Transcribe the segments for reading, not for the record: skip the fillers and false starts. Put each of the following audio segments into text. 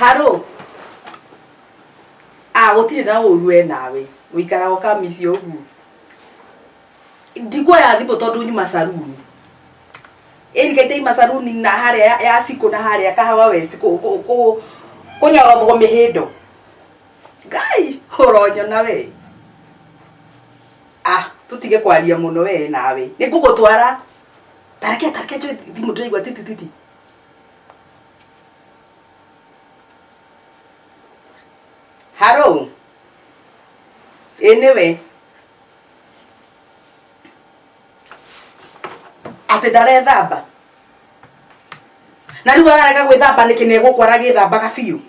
Haro. Ah, gũtirĩ na ũru we nawe. Ũikaraga ũkamici ũguo. Ndikuoya thimũ tondũ nyuma saruni. Ĩni kaita ima saruni na harĩa ya, ya Cikũ na harĩa Kahawa West kũ kũ kũ kũnyorothwo mĩhĩndo. Ngai, ũronyona we. Ah, tũtige kwaria mũno we nawe. Nĩ ngũgũtwara. Tareke tareke njoe thimũ ndĩraigua titi titi. Haro. Ĩ nĩwe. Atĩ ndarethamba. Na rĩu ararega gwĩthamba nĩkĩ na egũkũ aragĩthambaga biũ?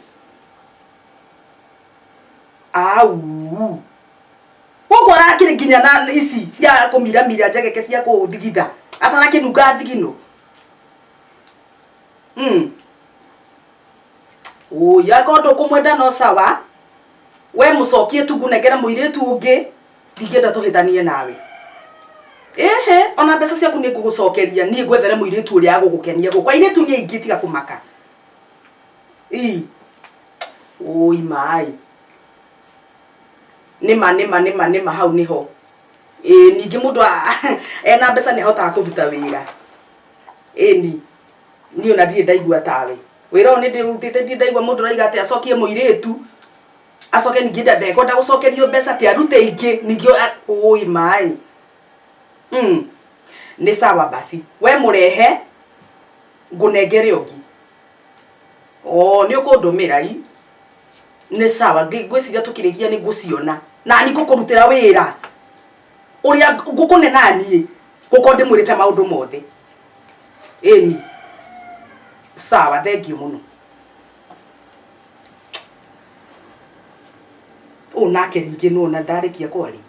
Au. Gũkũ arakĩrĩ nginya na ici cia kũmiramira njegeke cia kũthigitha. Atarakĩnunga thigino. Ũi akorwo ndũkũmwenda no sawa. We mũcokie tu ngũnengere mũirĩtu ũngĩ. Ndingĩenda tũhĩtanie nawe. Ĩhĩ, ona mbeca ciaku nĩ ngũgũcokeria niĩ ngwethere mũirĩtu ũrĩa agũgũkenia gũkũ. Airĩtu nĩ aingĩ tiga kũmaka. Ii. Ũi maĩ. Nĩma nĩma nĩma nĩma hau nĩho. Ĩĩ ningĩ mũndũ ena mbeca nĩ ahotaga kũruta wĩra. Ĩni. Niĩ ona ndirĩ ndaigua tawe. Wĩra ũyũ nĩ ndĩũrutĩte ndirĩ ndaigua mũndũ ũraiga atĩ acokie mũirĩtu. Acoke ningĩ ndekwenda gũcokerio mbeca atĩ arute ingĩ ningĩ ũi maĩ. Nĩ sawa basi. We mũrehe ngũnengere ũngĩ. Oo nĩ ũkũndũmĩra ii. Nĩ sawa ngwĩciria tũkĩrĩkia nĩ ngũciona. Nani ngũkũrutĩra wĩra ũrĩa ngũkũne naniĩ gũkorwo ndĩmwĩrĩte maũndũ mothe. Ĩni. Sawa thengiũ mũno. Ũũ nake rĩngĩ nũ na ndarĩkia kwaria.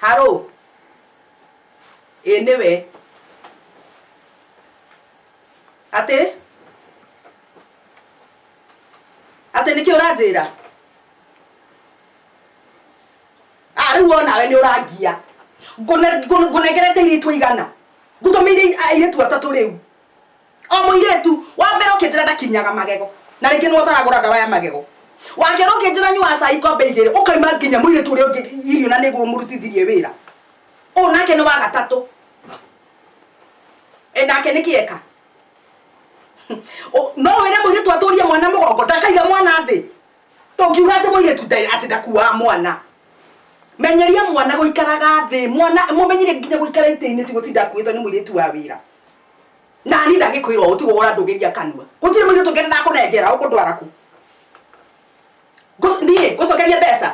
Haro. Ĩ nĩwe. Atĩ? Atĩ nĩkĩ ũranjĩra? Ah, rĩu o nawe nĩ ũrangia. Ngũnengerete airĩtu aigana? Ngũtũmĩire airĩtu atatũ rĩu. O mũirĩtu, wa mbere ũkĩnjĩra ndakinyaga magego, na rĩngĩ nĩwe ũtaragũra ndawa ya magego. Wa kerĩ ũkĩnjĩra nyuaga cai ikombe igĩrĩ, ũkaima nginya mũirĩtu ũrĩa ũngĩ irio na nĩguo ũmũrutithirie wĩra. Ũyũ nake nĩ wa gatatũ. Ĩ nake nĩkĩ eka? No wĩre mũirĩtu atũrie mwana mũgongo, ndakaiga mwana thĩ. Ndũngiuga atĩ mũirĩtu atĩ ndakuaga mwana. Menyeria mwana gũikaraga thĩ, mwana mũmenyerie nginya gũikara itĩ-inĩ ti gũtinda akuĩtwo nĩ mũirĩtu wa wĩra. Nani ndagĩkwĩra ũũ tiga ũrandũgĩria kanua. Gũtirĩ mũirĩtu ũngĩ ndakũnengera ũkũndwara kũ? Niĩ ngũcokerie mbeca?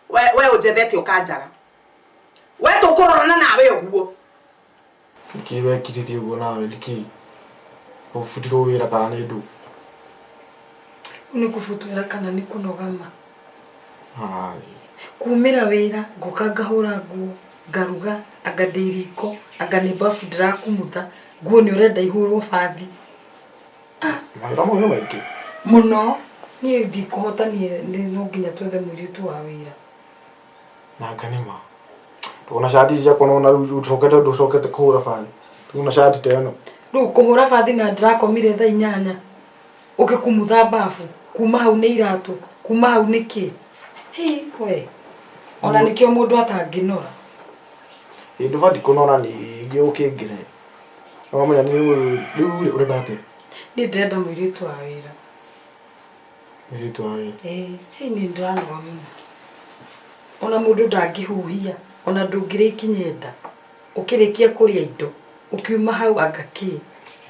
We we ũnjethete ũkanjaga. We tũkũrorana nawe ũguo. Nĩkĩ wekirĩtie ũguo nawe nĩkĩ? Ũbutirwo wĩra kana nĩ ndũ? Rĩu nĩ kũbutwo wĩra kana nĩ kũnoga ma? Hai. Kumĩra wĩra ngoka ngahũra nguo, ngaruga, anga ndĩ riko, anga nĩ bafu ndĩrakumutha, nguo nĩ ũrenda ihũrwo bathi. Ah. Mawĩra mau nĩ maingĩ. Mũno. Niĩ ndikũhota niĩ no nginya twethe mũirĩtu wa wĩra. Nanga nĩ ma. Ndũkona cati ici ciakwa nĩwona rĩu ũcokete ndũcokete kũhũra bathi. Ndũkona cati ta ĩno. Rĩu kũhũra bathi na ndĩrakomire thaa inyanya ũgĩkumutha bafu, kuma hau nĩ iratũ, kuma hau nĩ kĩ. Hii we. Ona nĩkĩo mũndũ atangĩnora. Ĩ ndũbatiĩ kũnora ningĩ ũkĩngĩre. Nĩwamenya nĩ rĩu rĩ ũrenda atĩa? Niĩ ndĩrenda mũirĩtu wa wĩra. Mũirĩtu wa wĩra. Ĩĩ, hĩ niĩ ndĩranoga mũno. Ona mũndũ ndangĩhuhia, ona ndũngĩrĩa ikinye nda. Ũkĩrĩkia kũrĩa indo, ũkiuma hau anga kĩ.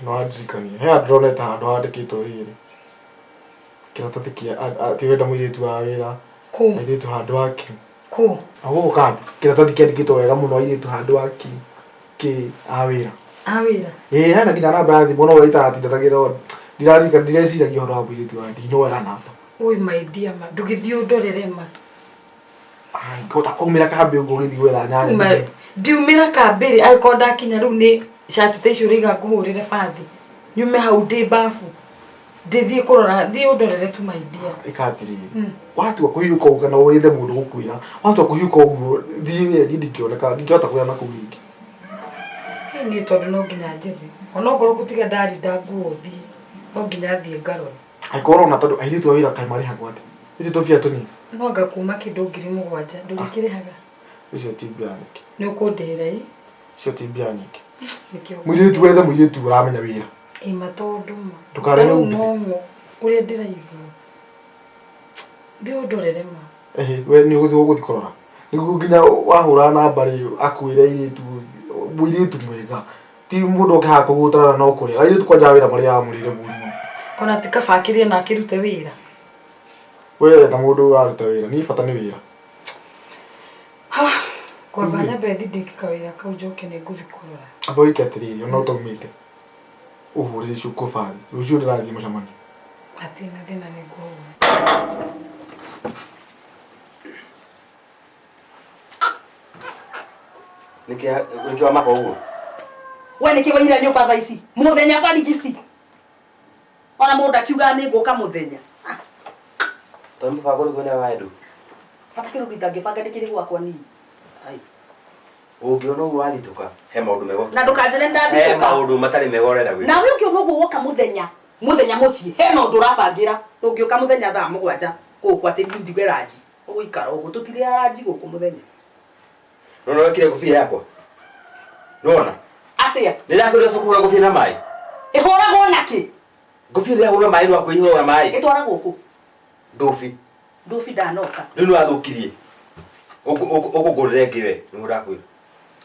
Nĩ wandirikania. He handũ ndĩronete handũ handĩkĩtwo rĩrĩ. Kĩratathi kĩa atĩ ũrenda mũirĩtu wa wĩra. Kũ? Airĩtu handũ ha kĩ. Kũ? Na gũkũ kambĩ. Kĩratathi kĩandĩkĩtwo wega mũno airĩtu handũ ha kĩ. Kĩ a wĩra. A wĩra? Ĩĩ hena nginya namba ya thimũ no ũrĩa itaratindanagĩra ndiraririkana ndireciragia ũhoro wa mũirĩtu wa ndinoera namba. Ũi my dear ma ndũgĩthiĩ ũndorere ma. Ngĩhota kũmĩra kambĩ ũguo ũgĩthiĩ gwetha nyanya. Uma ndiumĩra kambĩ rĩ angĩkorwo ndakinya rĩu nĩ cati ta icio ũraiga ngũhũrĩre bathi nyume hau ndĩ babu ndĩthiĩ kũrora thiĩ ũndorere tu my dear. Ĩka atĩrĩrĩ watua kũhiũka ũguo kana wethe mũndũ gũkwĩra watua kũhiũka ũguo thiĩ wĩra niĩ ndingĩoneka ndingĩhota kwĩra na kũu rĩngĩ. Hĩ niĩ tondũ no nginya njethe onokorwo gũtiga ndarinda nguo thiĩ. No nginya thiĩ ngarore. Angĩkorwo ũrona tondũ airĩtu a wĩra kaĩ marĩhagwo atĩa? Icio tũbia tũnini. No anga kuma kĩndũ 7,000 ndũrĩkĩrĩhaga. Icio ti mbia nyingĩ. Nĩ ũkũndĩhĩra ĩ? Icio ti mbia nyingĩ. Nĩkĩo. Mũirĩtu wethe mũirĩtu ũramenya wĩra. Ĩma tondũ ma. Ndũkarehe Tarĩu umbithĩ. ng'ong'o ũrĩa ndĩraigua. Thiĩ ũndorere ma. Ehe, we nĩ ũgũthiĩ ũgũthiĩ kũrora. Nĩguo nginya wahũra namba rĩ akwĩre airĩtu mũirĩtu mwega. Ti mũndũ ũngĩhaga kũgũtarana no kũrĩa. Airĩtu kwanja wĩra marĩaga mũrĩre mũru mũno. Ona ti kaba akĩrĩe na akĩrute wĩra. We etha mũndũ ũraruta wĩra. Niĩ bata nĩ wĩra. Kwamba nyambe thiĩ ndĩke kawĩra kau njoke nĩ ngũthiĩ kũrora. Amba wĩke atĩrĩrĩ ona ũtaumĩte. Ũhũrĩre cuko bathi. Rũciũ ndĩrathiĩ mũcemanio. Hatirĩ na thĩna nĩ ngũhũra. Nĩkĩ wamaka ũguo? We nĩkĩ waira nyũmba thaa ici mũthenya barigici ona mũndũ akiugaga nĩ ngũka mũthenya. Ah, Tondũ mũbango ũrĩkũ wĩnayo wa Edu? Bata kĩrũgũ itangĩbanga ndĩkĩrĩ gwakwa niĩ. Ai. Ũngĩona ũguo wathitũka, he maũndũ mega. Na ndũkanjĩre He nĩndathitũka. maũndũ matarĩ mega ũrenda gwĩka. Nawe ũngĩona ũguo woka mũthenya mũthenya mũciĩ hena ũndũ ũrabangĩra ndũngĩũka mũthenya thaa mũgwanja gũkũ atĩ nduge ranji ũgũikara ũguo tũtirĩaga ranji gũkũ mũthenya. Nĩwona wekire ngũbia yakwa? Nĩwona? Atĩa? Nĩndakwĩrire ũcoke kũhũra ngũbia na maĩ. Ĩhũragwo nakĩ? Ngũbia ndĩrahũra maĩ nĩwakwĩihũra na maĩ. Ĩtwara gũkũ. Ndũbi. Ndũbi ndanoka. Rĩu nĩwathũkirie. Ũkũngũrĩra ĩngĩ we, nĩguo ndakwĩra.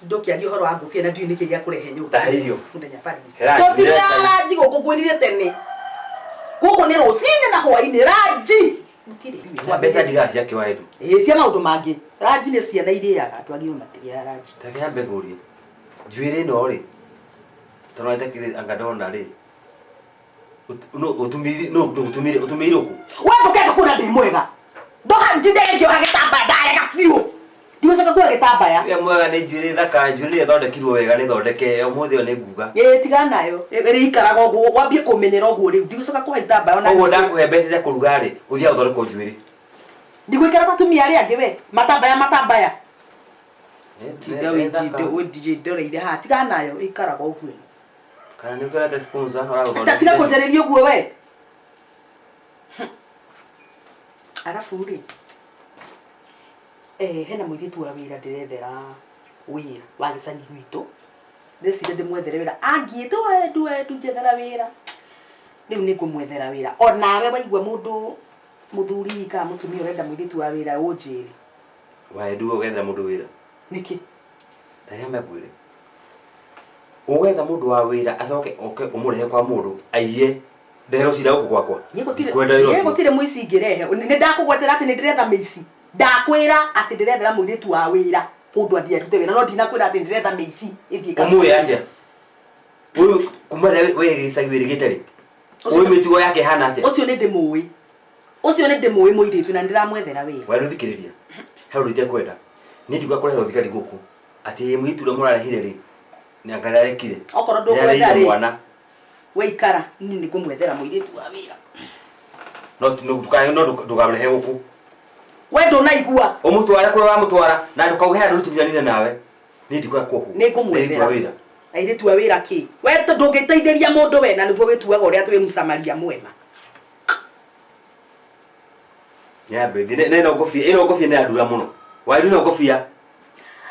Ndũkĩaria ũhoro wa ngũbia na ndiũĩ nĩkĩ gĩa kũrehe nyũmba. Tahe irio. Mũthenya barigici. He ranji, Tũtirĩaga ranji gũkũ ngwĩrire tene. Gũkũ nĩ rũcinĩ na hwainĩ ranji. Gũtirĩ. Na mbeca ndigaga ciake wa Edu. Ĩĩ cia maũndũ mangĩ. Ranji nĩ ciana irĩaga andũ agima matirĩaga ranji. Reke nyambe ngũrie. Njuĩrĩ ĩno rĩ, tondũ nĩtakĩrĩ anga ndona rĩ, ũtumĩire kũ? We ndũkenda kuona ndĩ mwega. Ndoka njinde ngĩoha gĩtambaya ndarega biũ. Ndigũcoka kuoha gĩtambaya. Ũrĩa mwega nĩ njuĩrĩ thaka, njuĩrĩ ĩrĩa ĩthondekirwo wega nĩ thondeke, ũmũthĩ ĩyo nĩ nguga. Ĩĩ tiga nayo. Ĩrĩikaraga ũguo wambie kũmenyera ũguo rĩu. Ndigũcoka kuoha itambaya ona. Koguo ndakũhe mbeca cia kũruga rĩ, ũthiaga ũthondekwo njuĩrĩ. Ndigũikara ta atumia arĩa angĩ we. Matambaya matambaya. Nĩ thaka. Ndoreire haha tiga nayo ĩikaraga ũguo. Kana nĩ ũkĩonete sponsor ũragũthondekire? Tiga kũnjarĩria ũguo we. Arabu rĩ hena mũirĩtu wa wĩra ndĩrethera wĩra wa gĩcagi gwitũ. Ndĩreciria ndĩmwethere wĩra angiĩte wendu wendu njethera wĩra. Rĩu nĩ ngũmwethera wĩra. Onawe waigua mũndũ mũthuri kana mũtumia ũrenda mũirĩtu wa wĩra ũnjĩre. Wa Edu ũgethera mũndũ wĩra. Nĩkĩ? Ta nyambe ngwĩre. Ũgetha mũndũ wa wĩra acoke oke ũmũrehe kwa mũndũ aiye ndeherwo cira gũkũ gwakwa. Niĩ gũtirĩ Ndikwenda wĩra niĩ ũcio. gũtirĩ mũici ingĩrehe. Nĩ ndakũgwetera atĩ nĩ ndĩretha mĩici. Ndakwĩra atĩ ndĩrethera mũirĩtu wa wĩra kũndũ athiĩ arute wĩra no ndinakwĩra atĩ ndĩretha mĩici ĩthiĩ ĩkarute Ũmũĩ wĩra. atĩa? Ũyũ kuma rĩrĩa we gĩcagi wĩrĩgĩte rĩ? Ũcio- Ũyũ mĩtugo yake ĩhana atĩa? Ũcio nĩ ndĩmũĩ. Ũcio nĩ ndĩmũĩ mũirĩtu na nĩndĩramwethera wĩra. Wa Edu thikĩrĩria. He ũndũ itekwenda. Niĩ ndiuga kũreherwo thigari gũkũ. Atĩ mũirĩtu ũrĩa mũrarehire rĩ, nĩ anga nĩarekire. Okorwo ndũkwenda Nĩareire rĩ, mwana. we ikara niĩ nĩngũmwethera mũirĩtu wa wĩra. No no ndũkamũrehe gũkũ. We ndũnaigua. Ũmũtware kũrĩa ũramũtwara na ndũkauge handũ nĩtũthianire nawe. Niĩ ndikwenda kuohwo. Nĩngũmwethera. Airĩtu a wĩra. Airĩtu a wĩra kĩ? We ndũngĩteithĩria mũndũ we na nĩguo wĩtuaga ũrĩa atĩ wĩ mũsamaria mwema. Nyambe thiĩ na ĩno ngũbia ĩno ngũbia nĩ yandura mũno. Wa Edu ĩno ngũbia.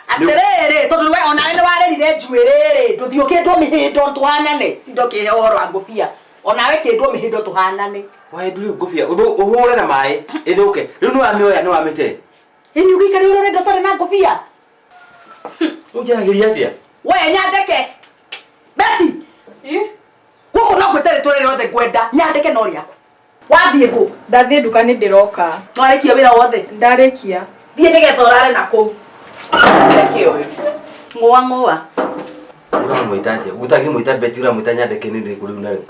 Atĩrĩrĩ tondũ we onawe nĩ warĩrire njuĩrĩ rĩ ndũthiĩ ũkĩndwo mĩhĩndo tũhanane. Tinda ũkĩhe ũhoro wa ngũbia. Onawe kĩndwo mĩhĩndo tũhanane. Wa Edu rĩu ngũbia ũhũre na maĩ ĩthũke. Rĩu nĩwamĩoya nĩwamĩte. Ĩni ũgĩikare ũrĩa ũrenda ũtarĩ na ngũbia. Ũnjaragĩria atĩa? We nyandĩke. Betty. Gũkũ no ngwĩte rĩtwa rĩrĩa rĩothe ngwenda nyandĩke no rĩaku. Wathiĩ kũ? Ndathiĩ nduka nĩ ndĩroka. Nĩwarĩkia wĩra wothe? Ndarĩkia. Thiĩ nĩgetha ũrare na kũu. Reke ũyũ. Ng'ũa ng'ũa. Ũramwĩta atĩa? Ũtangĩmwĩta Betty ũramwĩta nyandĩke nĩ rĩrĩkũ rĩu narĩo?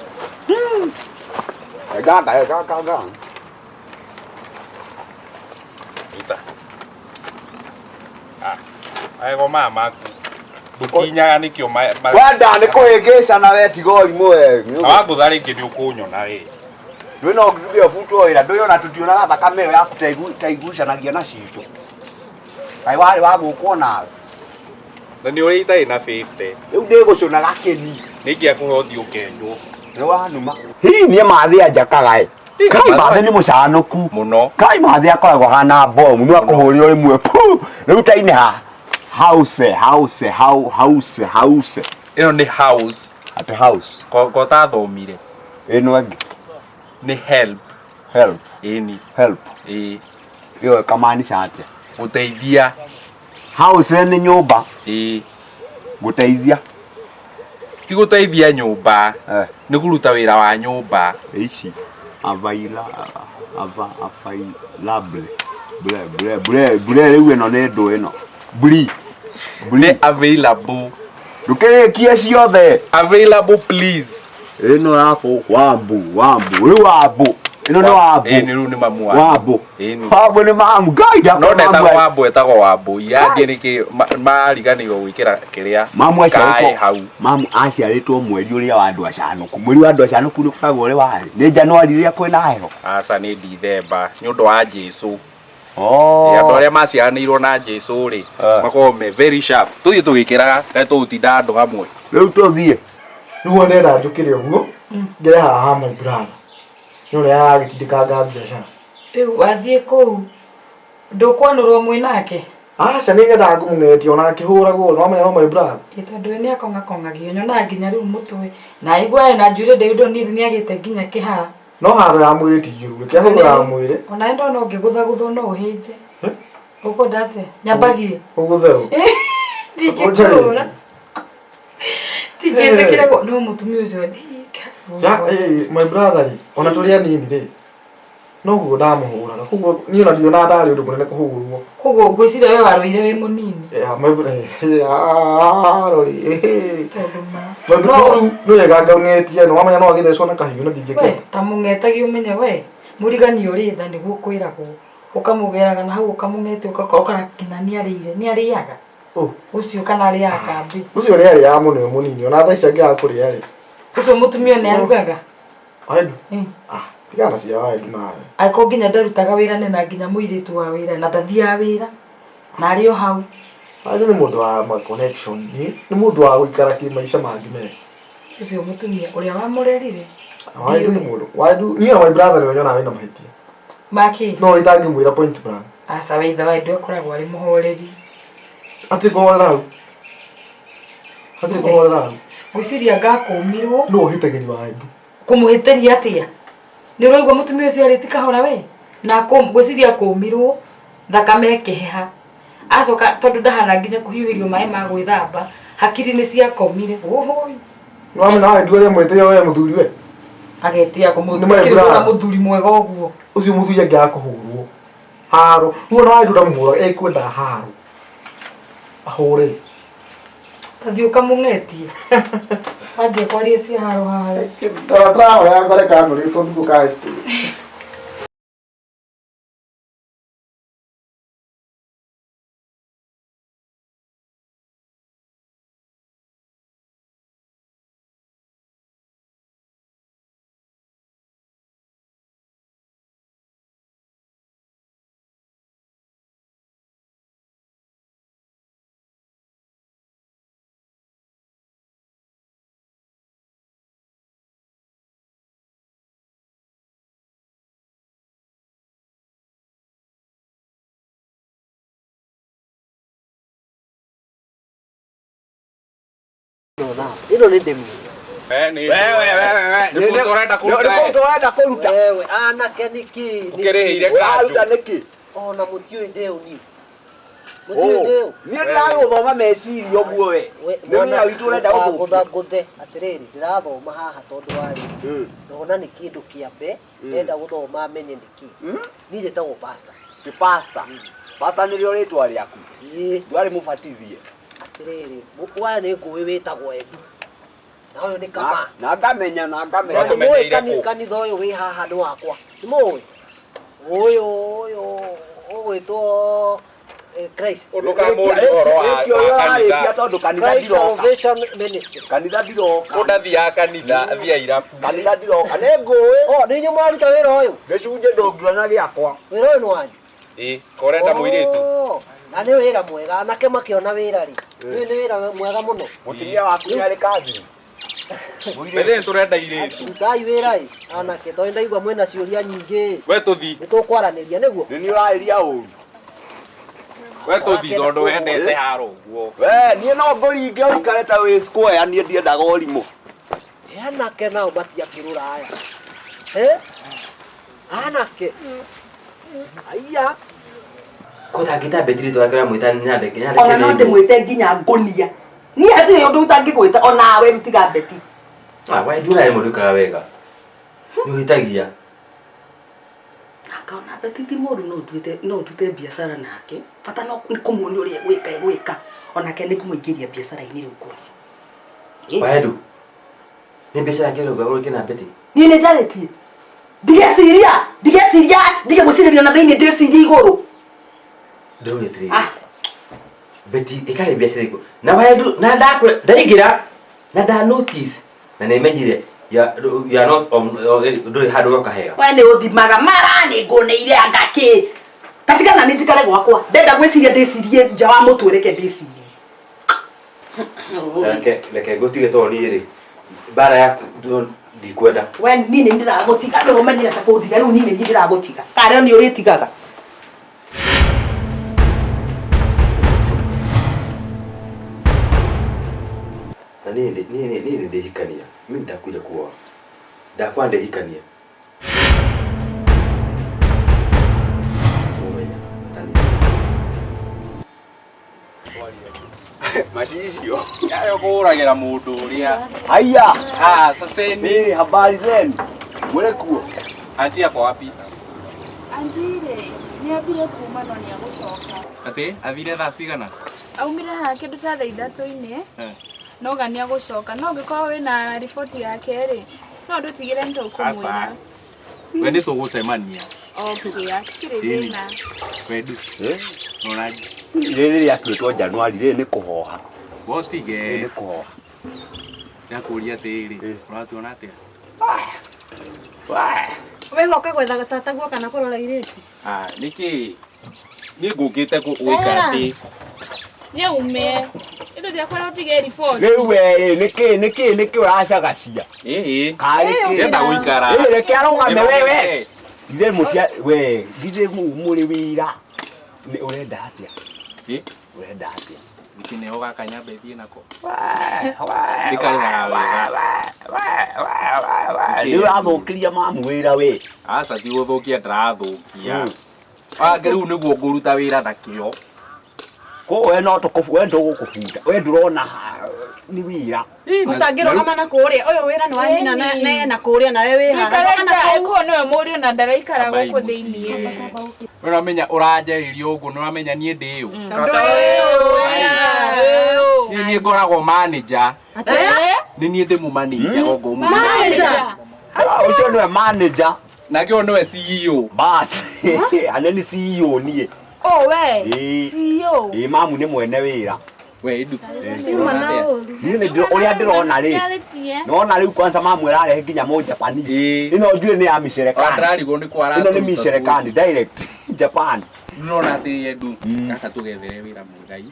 Gaka gaka gaka. Ruta. Ah. Magego maya maku. Ndũkinyaga nĩkĩo Wenda nĩ kũhĩngĩcana we tiga ũrimũ we. Na wangũtha rĩngĩ nĩ ũkũnyona ĩ. Ndũĩ no nginya ũbutwo wĩra ndũĩ ona tũtionaga thakame ĩyo yaku ta igucanagia na citũ. Kaĩ warĩ wa gũkwo nawe. Na nĩ ũrĩa itarĩ na 50. Rĩu ndĩgũcũna gakĩni. Nĩ ingĩakũhe ũthiĩ ũkenjwo. Nĩ wanuma. Hihi niĩ mathĩ anjakaga ĩ. Kai mathĩ nĩ mũcanũku. Mũno. Kai mathĩ akoragwo hana bomu no akũhũrĩra rĩmwe pu. Rĩu taine ha. House, house, house, house. Ĩno nĩ house. Atĩ house. Ko tathomire. Ĩno ĩngĩ. Nĩ help. Help. Ĩni. Help. Ĩĩ. Ĩyo ĩkamaanisha atĩa? Gũteithia. House nĩ nyũmba. Ĩĩ. Gũteithia. Ti gũteithia nyũmba. Nĩ kũruta wĩra wa nyũmba. Ici. Availa ava available. Ble ble ble ble rĩu ĩno nĩ ndũ ĩno. Bli. Nĩ available. Ndũkĩrĩkie ciothe. Available please. Ĩno yaku wambu wambu rĩu wambu. Ĩno nĩ wambu. Ĩni rĩu nĩ mamu wanyu. Wambu. Ĩni. Wambu nĩ mamu. Ngai No ndetagwo wambu etagwo wambu. Yandie nĩkĩ mariganĩirwo gwĩkĩra kĩrĩa. Mamu aciarĩtwo hau. Mamu aciarĩtwo mweri ũrĩa wa andũ acanũku. Mweri wa andũ acanũku nĩ ũkoragwo ũrĩ warĩ. Nĩ Januari rĩrĩa kwĩna heho. Aca nĩ Dithemba nĩ ũndũ wa Jesũ. Oh. Andũ arĩa maciaranĩirwo na Jesũ rĩ makoragwo me very sharp. Tũthiĩ tũgĩkĩraga kaĩ tũgũtinda andũ hamwe. Rĩu tũthiĩ. Rĩu ndenda njũkĩre ũguo ngere haha my brother. Nĩ ũrĩa aragĩtindĩkanga biacara. Rĩu wathiĩ kũu ndũkwanũrwo mwĩ nake? Aca nĩ nyendaga ngũmũng'etia ona akĩhũragwo no wamenya no my brother. Ĩ tondũ we nĩakong'akong'agio nyonaga nginya rĩu mũtwe na aigua ena njuĩrĩ ndaihu ndonire nĩagĩte nginya kĩhara. No haro ya mwĩrĩ ti njũru reke ahũre ya mwĩrĩ. Ona ndona ũngĩgũthagũthwo no ũhĩnje. Ũkwenda atĩa? Nyambagie. Ũgũthe ũ? Ndingĩkũhũra. Ndingĩtĩkĩra no mũtumia ũcio Ja, my brother rĩ ona tũrĩ anini rĩ noguo ndamũhũraga koguo niĩ ona ndionaga tarĩ ũndũ mũnene kũhũrwo. Koguo ngwĩciria we warũire wĩ mũnini. Rori. Tondũ ma. My brother rĩu nĩ wega ngang'etie no wamenya no agĩthecwo na kahiũ na ndingĩkena. We ta mũng'etagie ũmenye we mũrigani ũrĩ tha nĩguo kwĩragwo ũkamũgeraga na hau ũkamũng'etia ũgakora ũkora nginya nĩarĩire nĩarĩaga ũcio kana arĩaga kambĩ. Ũcio nĩ arĩaga mũno e mũnini ona thaa ici angĩaga kũrĩa rĩ. Ũcio mũtumia nĩ arugaga? Waendu? Tigana na cia Waendu nawe. Angĩkorwo nginya ndarutaga wĩra nĩ na nginya mũirĩtu wa wĩra na ndathiaga wĩra na arĩ o hau. Waendu nĩ mũndũ wa ma connection nĩ mũndũ wa gũikara kĩmaica mangĩ mega. Ũcio mũtumia ũrĩa wamũrerire. Waendu nĩ mũndũ Waendu niĩ na my brother nĩwe nyonaga wĩna mahĩtia. Makĩ? No ũrĩa itangĩmwĩra point blank. Aca we ithe Waendu akoragwo arĩ mũhoreri. Hatirĩ kũhorera hau. Hatirĩ kũhorera hau. Ngwĩciria ngakũmirwo. Nũ ũhĩtagĩria Waendu? Kũmũhĩtĩria atĩa? Nĩ ũraigua mũtumia ũcio arĩti kahora we? Na ngwĩciria kũmirwo thakame ĩkĩheha. Acoka tondũ ndahana nginya kũhiũhĩrio maĩ ma gwĩthamba hakiri nĩ ciakomire. Ũhũi. Nĩ wamenya Waendu arĩa mwĩtĩo we mũthuri we? Agetia Nĩ my kũmũkĩrĩ brother. mũthuri mwega ũguo. Ũcio mũthuri angĩaga kũhũrwo. Haro. Rĩu ona Waendu ndamũhũraga ekwenda haro. Ahũre. Tathiĩ ũkamũng'etie. Wanjia kwaria cia haro haha. Ndĩrahoya ngore kanũrĩtwo ndugu ka story. Ĩno nĩ ndĩmi. Wewe. Nĩ kũruta ũrenda kũruta. Nĩ kũruta ũrenda kũruta. Wewe anake nĩkĩ? Ũkĩrĩhĩire kanjũ. Ũraruta nĩkĩ? Ona mũtiũĩ ndĩũ niĩ. Mũtiũĩ ndĩũ. Niĩ ndĩragũthoma meciria ũguo we. Nĩ wĩra witũ ũrenda gũthũkia. Ngũthe atĩrĩrĩ ndĩrathoma haha tondũ wa rĩrĩ. Ndona nĩ kĩndũ kĩa mbe ndenda gũthoma menye nĩkĩ. Niĩ njĩtagwo pastor. Ti pastor. Pastor nĩrĩo rĩtwa rĩaku. Ĩĩ. Ndwarĩ mũbatithie. Atĩrĩrĩ waya nĩ ngũĩ wĩtagwo Endu. Na ũyũ nĩ Kama. Na ngamenya na ngamenya. Na nĩmũĩ kanitha ũyũ wĩ haha nĩ wakwa. Nĩmũĩ? Ũyũ ũyũ ũgwĩtwo Christ. Ndũkamũrie ũhoro wa kanitha. Tondũ kanitha Christ ndiroka. Salvation Ministry. Kanitha ndiroka. Kũ ndathiaga kanitha athiaga irabu. Kanitha ndiroka. Nĩ ngũĩ. O nĩ inyuĩ mũraruta wĩra ũyũ? Gĩcunjĩ ndũngiona gĩakwa. Wĩra ũyũ nĩ wanyu? Ĩ, ko ũrenda mũirĩtu? Na nĩ wĩra mwega anake makĩona wĩra rĩ. Ũyũ nĩ wĩra mwega mũno. Mũtumia waku nĩ arĩ kazini? Mbere tũrenda irĩtu. Rutai wĩra ĩ anake tondũ ndaigua mwĩna ciũria nyingĩ. We tũthi. Nĩ tũkwaranĩria nĩguo. Nĩ niĩ ũrarĩria ũru. We tũthi tondũ wendete haro ũguo. We niĩ no ngũringe ũikare ta wĩ square niĩ ndiendaga ũrimũ. Anake nao matiakĩrũra aya. Eh? Anake. Aiya. Ko tangĩta Betty rĩtwa rĩake ũramwĩta nyandĩke nyandĩke Ona no name. ndĩmwĩte nginya ngũnia. Niĩ hatirĩ ũndũ ũtangĩgwĩta onawe tiga Betty. Ah, we nduona rĩmwe ndwĩkaga wega. Nĩ ũhĩtagia. Akaona Betty ti mũru no nduĩte no ndute biacara nake. Bata no nĩ kũmuonia ũrĩa egwĩka egwĩka. Onake nĩ kũmũingĩria biacara-inĩ rĩu kwaca. Waendu. Nĩ biacara yake ũrauga ũrĩke na Betty. Niĩ nĩ njarĩtie. Ndigeciria, ndigeciria, ndige gwĩcirĩria na thĩinĩ ndĩcirie igũrũ. Ndĩrauria atĩrĩrĩ. Betty ĩkarĩ biacara ĩrĩkũ? Na Waendu na ndakũra ndaingĩra na nda notice na nĩmenyire ya you are not ndũrĩ handũ ũroka hega. We nĩ ũthimaga mara nĩ ngũnĩire anga kĩ. Tatigana nĩ njikare gwakwa. Ndenda gwĩciria ndĩcirie nja wa mũtwe reke ndĩcirie. Reke reke ngũtige tondũ niĩ rĩ mbara yaku ndikwenda. We niĩ nĩ ndĩragũtiga nĩ ũmenyere ta kũndiga rĩu niĩ nĩ niĩ ndĩragũtiga. Karĩ nĩ ũrĩtigaga. Na niĩ nĩ niĩ niĩ ndĩhikania. Mimi nitakuja kuoa. Ndakwa ndĩhikania. Kũmenya tani. Macicio. Yayo kũũragĩra mũndũ ũrĩa. Haya. Ah, saseni. Eh, habari zenu. Mũrĩ kuo? Auntie ako wapi? Auntie rĩ, nĩ ambire kuma no nĩ agũcoka. Atĩ athire thaa cigana? Aumire haha kĩndũ ta thaa ithatũ-inĩ Eh. no ga nĩ agũcoka no ũngĩkorwo wĩna riboti yake rĩ no ndũtigĩre nĩ tũkũmwĩra. Aca. We nĩ tũgũcemania. Okay, hatirĩ Ĩni. thĩna. Wendu. Nona Rĩrĩ rĩatuĩtwo Januari rĩrĩ nĩ kũhoha. wotige. Rĩrĩ nĩ kũhoha. Ndakũria atĩrĩrĩ, ũratuona atĩa? We woka gwetha tataguo kana kũrora irĩtu? Ah, nĩkĩ? Niĩ ngũkĩte gwĩka atĩ Nĩ aume. Ĩndũ ndiakwĩra ũtige riboti. Rĩu we rĩ nĩkĩ nĩkĩ nĩkĩ ũracagacia? Ĩĩ. Karĩ kĩ? Ndĩrenda gũikara. Ĩ reke arũgame we we. Githĩ mũtia we githĩ mũrĩ wĩra. Nĩ ũrenda atĩa? Ĩ? Ũrenda atĩa? Nĩkĩ nĩho gaka nyambe thiĩ nako? Ndĩkarĩhaga wega. Nĩ ũrathũkĩria mamu wĩra we. Aca ti gũthũkia ndĩrathũkia. Wangĩ rĩu nĩguo ngũruta wĩra na kĩo. Ko we no tũkũbu we ndũgũkũbunda. We ndũrona nĩ wĩra. Ũtangĩrũgama na kũrĩa ũyũ wĩra nĩ wa nyina na na kũrĩa nawe wĩ haha. Ndũikare Rũgama na nja, kũu. kũu nĩwe mũriũ na ndaraikara Ambai gũkũ thĩiniĩ. We ũramenya ũranjarĩria ũguo nĩ ũramenya niĩ ndĩ ũ. Niĩ niĩ ngoragwo manager. Nĩ niĩ ndĩ mũmanager gongo Manager? Ũcio nĩwe manager. Nake ũyũ nĩwe CEO. Bas. Ane nĩ CEO niĩ. Oh we. Ĩĩ. CEO. Ĩĩ mamu nĩ mwene wĩra. We Edu. Ndiuma na ũru. Niĩ nĩ ũrĩa ndĩrona rĩ. Nona rĩu kwanza mamu ĩrarehe nginya mũ Japanese. Ĩno njuĩ nĩ ya mĩcerekani. Ndĩrarigwo nĩ kwa Ĩno nĩ mĩcerekani direct Japan. Ndĩrona atĩrĩ Edu, gaka tũgethere wĩra mwega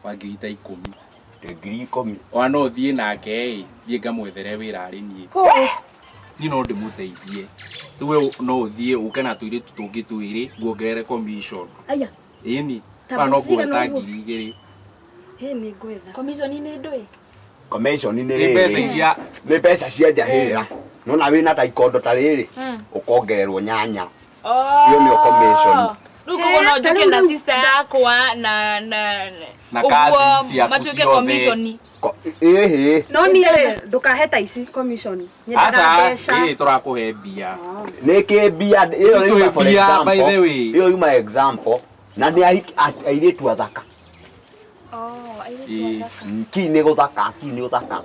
wa ngiri ta ikũmi. Ngiri ikũmi. Ona no thiĩ nake ĩ, thiĩ ngamwethere wĩra arĩ niĩ. Niĩ no ndĩmũteithie. Rĩu we no ũthiĩ ũke na tũirĩtu tũngĩ twĩrĩ nguongerere commission. Aya. Ĩni. Ta Ona no mbeca cigana ngũhe ta ũguo? ngiri igĩrĩ. Hĩ nĩ ngwetha. Commission nĩ ndũĩ? Commission nĩ Nĩ mbeca rĩrĩ. iria Nĩ mbeca cia njahĩra. Nona wĩna ta ikondo ta rĩrĩ ũkongererwo nyanya. Oh. Ĩyo nĩyo commission. Rĩu koguo no njũke na sister yakwa na na Na ũguo cousins ciaku matuĩke ciothe. commission. Ĩhĩ. No niĩ rĩ ndũkahe ta ici commission. Nyendaga Aca, mbeca. ĩ tũrakũhe mbia. Nĩ kĩ mbia ĩyo Nĩ yuma for mbia, example. by the way. Ĩyo yuma example na nĩ airĩtu athaka. Oh, airĩtu Ĩĩ. athaka. Ki nĩ gũthaka, ki nĩ ũthaka.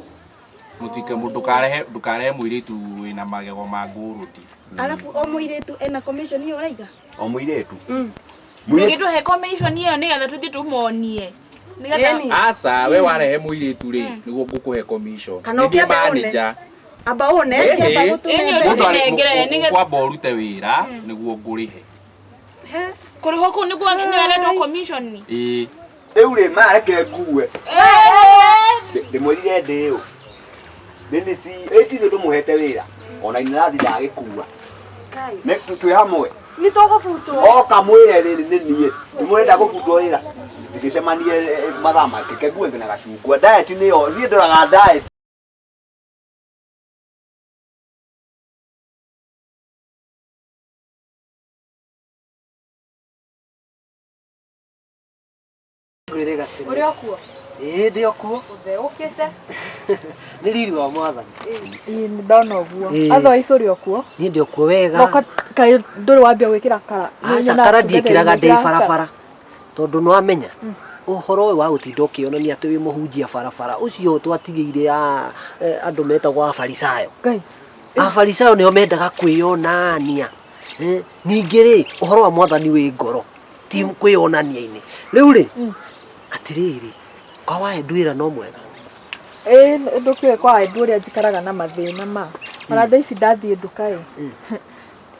Mũtike ndũkarehe ndũkarehe mũirĩtu wĩna magego ma ngũrũti. Arabu o mũirĩtu ena commission ĩyo ũraiga? O mũirĩtu. Mũngĩtũhe commission ĩyo nĩgetha tũthiĩ tũmonie. Nĩgetha Aca, we warehe mũirĩtu rĩ, nĩguo ngũkũhe commission. Kana Nĩ niĩ ũkĩambe one. manager. Amba one. Ĩhĩ. Ĩni Mũndũ arĩ- ũtũnengere nĩgetha ũkwamba ũrute wĩra nĩguo ngũrĩhe. kũrĩhwo kũu nĩguo nĩũretwo commission. Ĩĩ. Rĩu rĩ maya reke ngue. Ndĩmwĩrire ndĩ ũ. Nĩ si ĩtithũ tũmũhete wĩra ona inarathi ndagĩkua. Nĩ twĩ hamwe. Nĩ tũgũbutwo. Oka mwĩre rĩrĩ nĩ niĩ. Nĩ mũrenda gũbutwo wĩra. Ndĩgĩcemanie mathaa make kengue na gacungwa. Diet nĩyo niĩ ndoraga diet. Ngwĩre gatene. Ũrĩ o kuo? Ĩĩ ndĩ o kuo. Ũtheũkĩte? Nĩ riri wa mwathani. Ĩĩ nĩ ndona ũguo. Ĩĩ. Otherwise ũrĩ o kuo? Niĩ ndĩ o kuo wega. Thoko kaĩ ndũrĩ wambia gwĩkĩra kara? Aca kara ndiĩkĩraga ndĩ barabara tondũ nĩ wamenya ũhoro ũyũ wa gũtinda ũkĩonania atĩ wĩ mũhunjia barabara ũcio twatigĩire andũ metagwo abarisayo. Ngai. Abarisayo nĩo mendaga kwĩyonania. Ningĩ rĩ ũhoro wa mwathani wĩ ngoro ti kwĩyonania-inĩ. Rĩu rĩ atĩrĩrĩ kwa waendu wĩra no mwega. Ĩĩ ndũkĩũĩ kwa Waendu ũrĩa njikaraga na mathĩna ma. Ona thaa ici ndathiĩ nduka ĩ.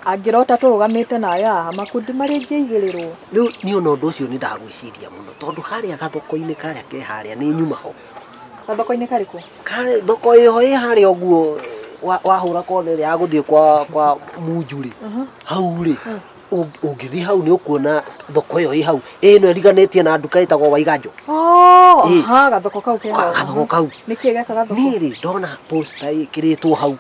Angĩrota tũrũgamĩte nawe haha makundi marĩa ingĩigĩrĩrwo. Rĩu niĩ ona ũndũ ũcio nĩ ndagwĩciria mũno tondũ harĩa gathoko-inĩ karĩa ke harĩa nĩ nyuma ho. Gathoko-inĩ karĩkũ? Karĩ thoko ĩho ĩ harĩa ũguo wahũra kona ĩrĩa ya gũthiĩ kwa Munju rĩ hau rĩ ũngĩthiĩ hau nĩ ũkuona thoko ĩyo ĩ hau ĩno ĩriganĩtie na nduka ĩtagwo Waiganjo. Oh, Ĩĩ. aha, gathoko kau ke hau. Gathoko kau. Nĩkĩ geka gathoko? Niĩ rĩ ndona posta ĩkĩrĩtwo hau.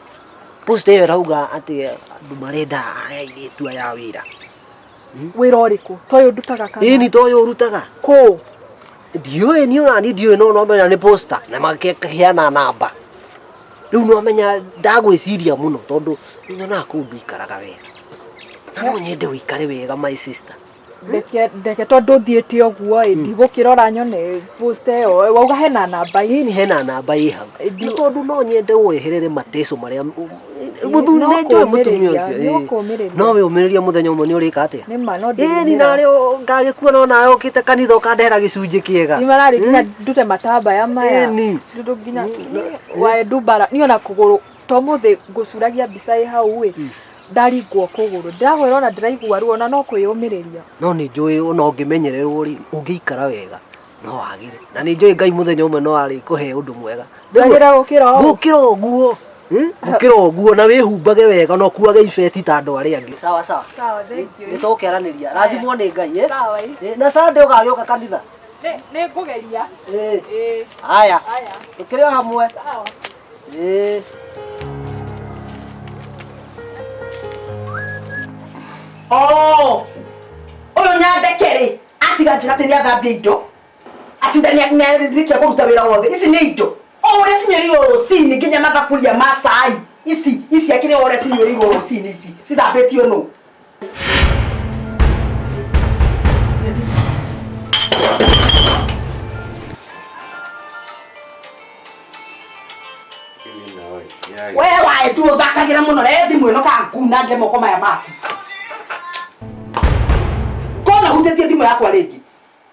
Posta ĩyo ĩrauga atĩ andũ marenda airĩtu aya a wĩra. Wĩra ũrĩkũ? To ũyũ ndutaga kana? Ĩni to ũyũ ũrutaga. Kũ? Ndiũĩ niĩ ona niĩ ndiũĩ no nomenya nĩ posta na makĩheana namba. Rĩu nĩwamenya ndagwĩciria mũno tondũ nĩnyonaga kũu ndũikaraga wega. Na no nyende ũikare wega my sister. Ndeke tondũ thiĩte ũguo ĩ ndigũkĩrora nyone posta ĩyo wauga hena namba ĩ. Ĩni hena namba ĩ hau. Nĩ tondũ no nyende weherere mateco marĩa mũthuri nĩ njũĩ mũtumia ũcio. No wĩũmĩrĩrie mũthenya ũmwe nĩ ũrĩka atĩa? Nĩ ma no Ĩni narĩo ngagĩkua no nawe ũkĩte kanitha ũkandehera gĩcunjĩ kĩega. Nĩ mararĩ nginya ndute matambaya maya. Ĩni. Ndũ nginya waendu mbara niĩ ona kũgũrũ to mũthĩ ngũcuragia mbica ĩ hau ĩ ndaringwo kũgũrũ ndĩrakwĩra ona ndĩraigua ruo na no kwĩyũmĩrĩria. No nĩ njũĩ ona ũngĩmenyererwo rĩ ũngĩikara wega no wagĩre. Na nĩ njũĩ Ngai mũthenya ũmwe no arĩkũhe ũndũ mwega. Ndagĩra gũkĩra ũũ. Gũkĩra ũguo. Gũkĩra ũguo na wĩhumbage wega na ũkuage ibeti ta andũ arĩa angĩ. Sawa sawa. Sawa, thank you. Nĩ tũgũkĩaranĩria. Rathimwo nĩ Ngai eh? Sawa. Na Sunday ũgagĩũka kanitha? Nĩ ngũgeria. Ĩĩ. Haya. Tũkĩrĩ o hamwe. Sawa. Ĩĩ. Oh! Ũyũ nyandeke rĩ atiga njĩra atĩ nĩ athambia indo atinda nĩ arĩkia kũruta wĩra wothe ici nĩ indo o ũrĩa cinyuĩrĩirwo rũcinĩ nginya mathaburia ma cai ici ici akĩrĩ o ũrĩa cinyuĩrĩirwo rũcinĩ ici cithambĩtio nũ. We waendu ũthakagĩra mũno re thimũ ĩno ka ngunange moko maya maku. Kona hutĩtie thimũ yakwa rĩngĩ.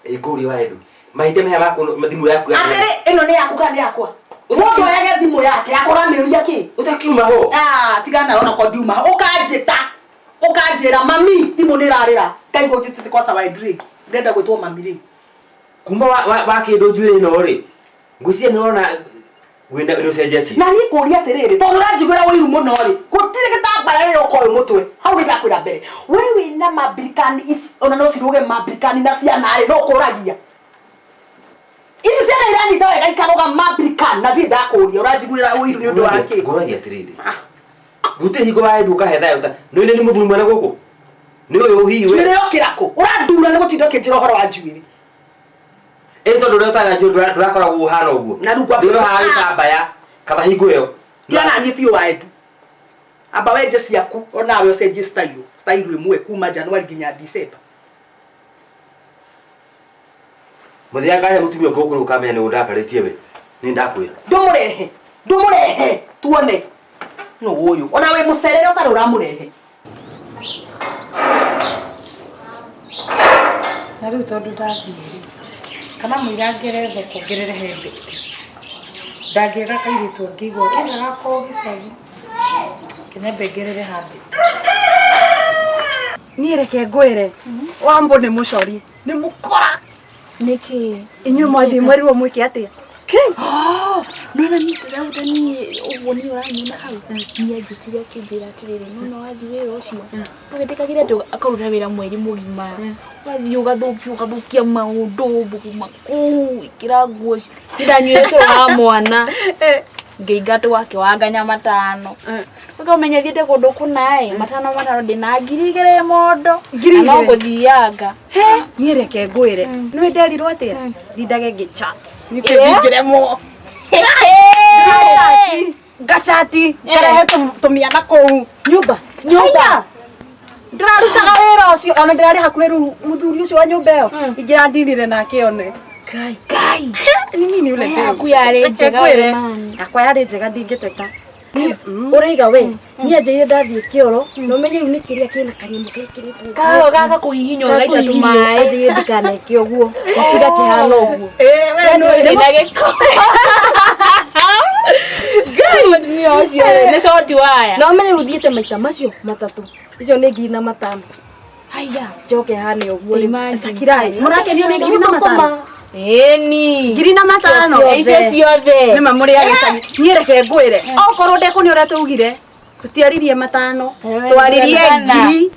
Ĩkũria waendu. Mahĩtia maya maku thimũ yaku. Atĩrĩ ĩno nĩ yaku kana nĩ yakwa? Mũndũ oyage thimũ yake akora mĩũria kĩ? Ũtakiuma ho. Ah, tigana ona ko ndiuma ho. Ũkanjĩta. Ũkanjĩra mami thimũ nĩ ĩrarĩra. Ngaigua ũnjĩtĩte kosa waendu rĩngĩ. Ndĩrenda gwĩtwo mami rĩu. Kuma wa kĩndũ njuĩrĩ ĩno rĩ ngwĩciria nĩ ũrona wĩna nĩ ũcenjetie. Na niĩ ngũria atĩrĩrĩ tondũ ũranjiguĩra ũiru mũno rĩ gũtirĩ gĩtambaya rĩrĩa ũkoĩ mũtwe hau nĩ ndakwĩra mbere we wĩna mambirikani ici ona no ciruge mambirikani na ciana rĩ no ũkũragia ici ciana iranyita wega ikaroga mambirikani na ndirĩ ndakũria ũranjiguĩra ũiru nĩ ũndũ wa kĩ. Ngũragia atĩrĩrĩ gũtirĩ hingo waendu ũkahe thayũ ta nĩ nĩ mũthuri mwene gũkũ nĩ ũyũ hihi we Njuĩrĩ yokĩra kũ ũrandura nĩ gũtinda ũkĩnjĩra ũhoro wa njuĩrĩ. Ĩĩ tondũ ũrĩa ũtara njuĩrĩ ndũrakoragwo ũhana ũguo. Na rĩu Nĩ ũrohaga gĩtambaya kaba hingo ĩyo. Tigana niĩ biũ waendu. Amba wenje ciaku onawe ũcenjie style style ĩmwe kuma January nginya December. Mũthenya ngarehe mũtumia ũngĩ gũkũ ũkamenya nĩ ũndakarĩtie we. Nĩ ndakwĩra. Ndũmũrehe ndũmũrehe tuone nũ ũyũ ona wĩ mũcerere ũtarĩ ũramũrehe. Na rĩu tondũ ndathiĩ rĩ kana mũira ngere thoko ngerere he Betty ndangĩaga kairĩtu angĩigua ĩna gakorwo gĩcagi kĩnyambe ngerere ha Betty. Niĩ reke ngwĩre Wambo nĩ mũcori nĩ mũkora. Nĩkĩ? Inyuĩ mwathiĩ mwerirwo mwĩke atĩa? Nona niĩ ndĩrauga niĩ ũguo niĩ ũranyona hau niĩ anjĩtire akĩnjĩra atĩrĩrĩ nona wathiĩ wĩra ũcio ndũgetĩkagĩre atĩ akaruta wĩra mweri mũgima ũgathiĩ ũgathũkia ũgathũkia maũndũ thũkũma kũu ĩkĩra nguo ndanyuire cũrũ wa mwana ngĩingata gwake wanganya matano ũkamenya thiĩte kũndũ kũna ĩ matano matano ndĩna 2000 mondo Ngiri na no igĩrĩ? gũthianga Niĩ reke ngwĩre. Nĩ nderirwo atĩa? Ndindage ngĩchat. Nĩkĩ Eh? ndingĩremwo. Ngachati, ngarehe tũmĩana kũu. Nyũmba. Nyũmba. Ndĩrarutaga wĩra ũcio ona ndĩrarĩ hakuhĩ rĩu mũthuri ũcio wa nyũmba ĩyo ingĩrandinire nake one. Ngai. Ngai. Ni mimi ule We yaku yarĩ njega we mani. Yakwa yarĩ njega ndingĩteta. Ũraiga we niĩ anjĩire ndathiĩ kĩoro na ũmenye rĩu nĩ kĩrĩa kĩna kanyamũ gekĩrĩtwo Karo gaka kũhihinywo gaita tũmaĩ. Anjĩire ndikaneke ũguo gatiga kĩhana ũguo. We nĩ gĩko. Ngai mũtumia ũcio rĩ, nĩ coti waya. Na ũmenye rĩu thiĩte maita macio matatũ icio nĩ 2005. Haiya. Njoke hane ũguo rĩu. Imagine. Kirai, mũrakenio nĩ 2005? Ĩni. 2005? Icio ciothe. Nĩ ma mũrĩ agĩcagi. Niĩ reke ngwĩre. Okorwo ndekũ nĩ ũrĩa twaugire. Tũtiaririe matano. Twaririe ngiri.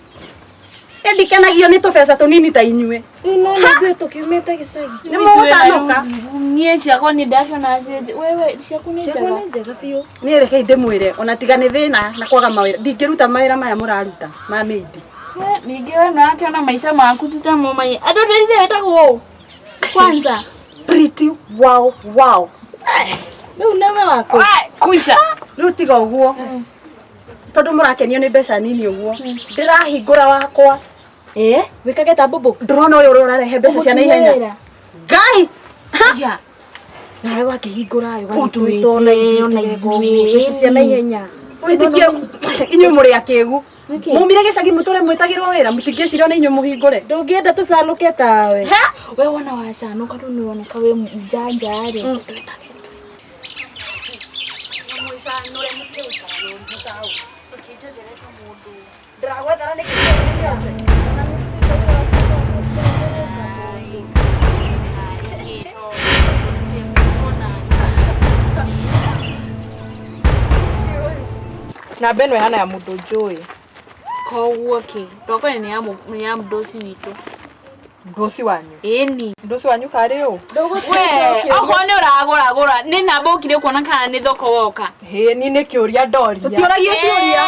Ĩ ndikenagio nĩ tũbeca tũnini ta inyuĩ. Rĩu no nĩ ithuĩ tũkiumĩte gĩcagi. Nĩ mũgũcanũka. Niĩ ciakwa nĩ ndaciona ciĩ wewe ciaku nĩ Ciakwa njega. nĩ njega biũ. Niĩ rekei ndĩmwĩre ona tiga nĩ thĩna na kwaga mawĩra ndingĩruta mawĩra maya mũraruta ma mĩindi. We, Ningĩ we nĩwakĩona maica maku ti ta mo mai. Andũ tũithe wĩtagwo ũũ? Kwanza. Pretty wow wow. Rĩu nĩwe wakũ. Kuica. Rĩu tiga ũguo. Tondũ mũrakenio nĩ mbeca nini ũguo. Ndĩrahingũra wakwa. Ĩ? Wĩkage ta mbũmbũ. Ndĩrona ũyũ ũrĩa ũrarehe mbeca cia naihenya. Ngai! Nawe wakĩhingũra ĩ Ũtwĩte ũgagĩtwĩta ona ithuĩ ona tũgeka ũguo. ithuĩ. Mbeca cia naihenya. Wĩtĩkie inyuĩ mũrĩ akĩgu. Mumire gĩcagi mũtũre mwĩtagĩrwo wĩra mũtingĩciria ona inyuĩ mũhingũre. Ndũngĩenda tũcanũke tawe. We wona wacanũka rĩu nĩwoneka wĩ njanja rĩ. Namba ĩno ĩhana ya mũndũ njũĩ. Koguo kĩ? Tokorwo nĩ ya nĩ ya mũdosi witũ. Ndosi wanyu. Ĩni. Ndosi wanyu karĩ ũ? We, okorwo nĩ ũragũragũra, nĩ namba ũkire kuona kana nĩ thoko woka. Hĩ, ni nĩ kĩũria ndoria. Tũtiũragio ciũria.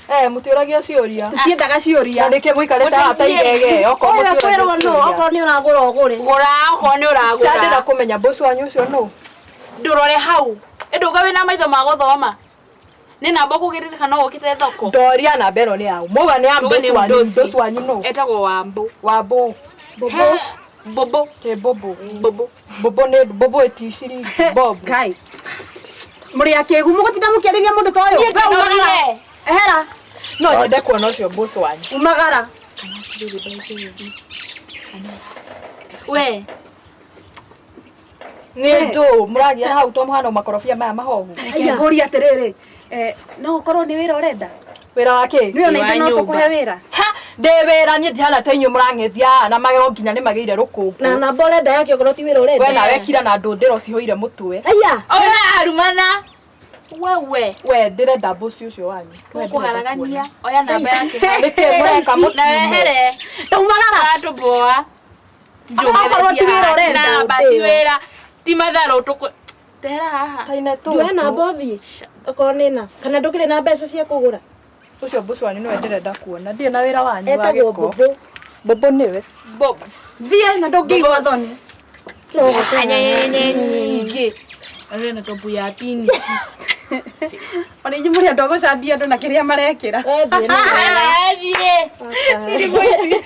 Eh, mũtiũragio ciũria. Tũtiendaga ciũria. Na nĩkĩ mũikarĩte haha ta igege okorwo Ũyũ mũtiũragio kwĩrwo nũ ciũria. okorwo nĩ ũragũra ũgũre. Gũra okorwo nĩ ũragũra. Ndĩrenda kũmenya bosi wanyu ũcio nũ. Ndũrore hau. Ĩndũka wĩna maitho ma gũthoma. Nĩ namba ũkũgĩrĩte kana ũkĩte thoko. Ndoria namba ĩno nĩ yaũ. Mwauga nĩ ya Nduga mbosi nĩ wanyu. mdosi. Mbosi wanyu nũ? Etagwo Wambũ. Wambũ. Bobo. Bobo. Ĩ bobo. Bobo. Bobo nĩ bobo ĩti ciringi. Bob. Ngai. Mũrĩ akĩgu mũgũtinda mũkĩarĩria mũndũ ta ũyũ. Niĩ We umagara. ndĩnorire. Ehera. No nyende kuona ũcio bosi wanyu. Umagara. We. Nĩ ndũ mũragia na hau to mũhana makorobia maya mahohu. Reke ngũrie atĩrĩrĩ. Eh, no ũkorwo nĩ wĩra ũrenda? Wĩra wa kĩ? Nĩ ona ithuĩ no tũkũhe wĩra. Ha, ndĩ wĩra niĩ ndihana ta inyuĩ mũrang'ethia haha na magego nginya nĩ magĩire rũkũngũ. Na namba ũrenda yake okorwo ti wĩra ũrenda. We nawe kira na ndũndĩro cihũire mũtwe. Aya. Ona arumana. Wewe. We ndĩrenda bosi ũcio wanyu. We ndĩrenda Ũkũharagania. Oya namba yake. Nĩkĩ mũreka Na wehere. Taumagara. Atũboa. Okorwo ti wĩra ũrenda. Namba ti wĩra. Ti matharũ tũkũ. Tehera haha. Nduoya namba ũthiĩ. Okorwo nĩ na kana ndũkĩrĩ na mbeca cia kũgũra. Ũcio bosi wanyu nĩwe ndĩrenda kuona. Ndirĩ na wĩra wanyu wa Etagwo gĩko. Bobo. Bobo nĩwe. Bobs. Thiĩ na ndũngĩigua thoni. Nyenyenye nyingĩ. Arĩ na topu ya pini. Ona inyuĩ mũrĩ andũ a gũcambia andũ na kĩrĩa marekĩra. Thiĩ. Irigũ ici.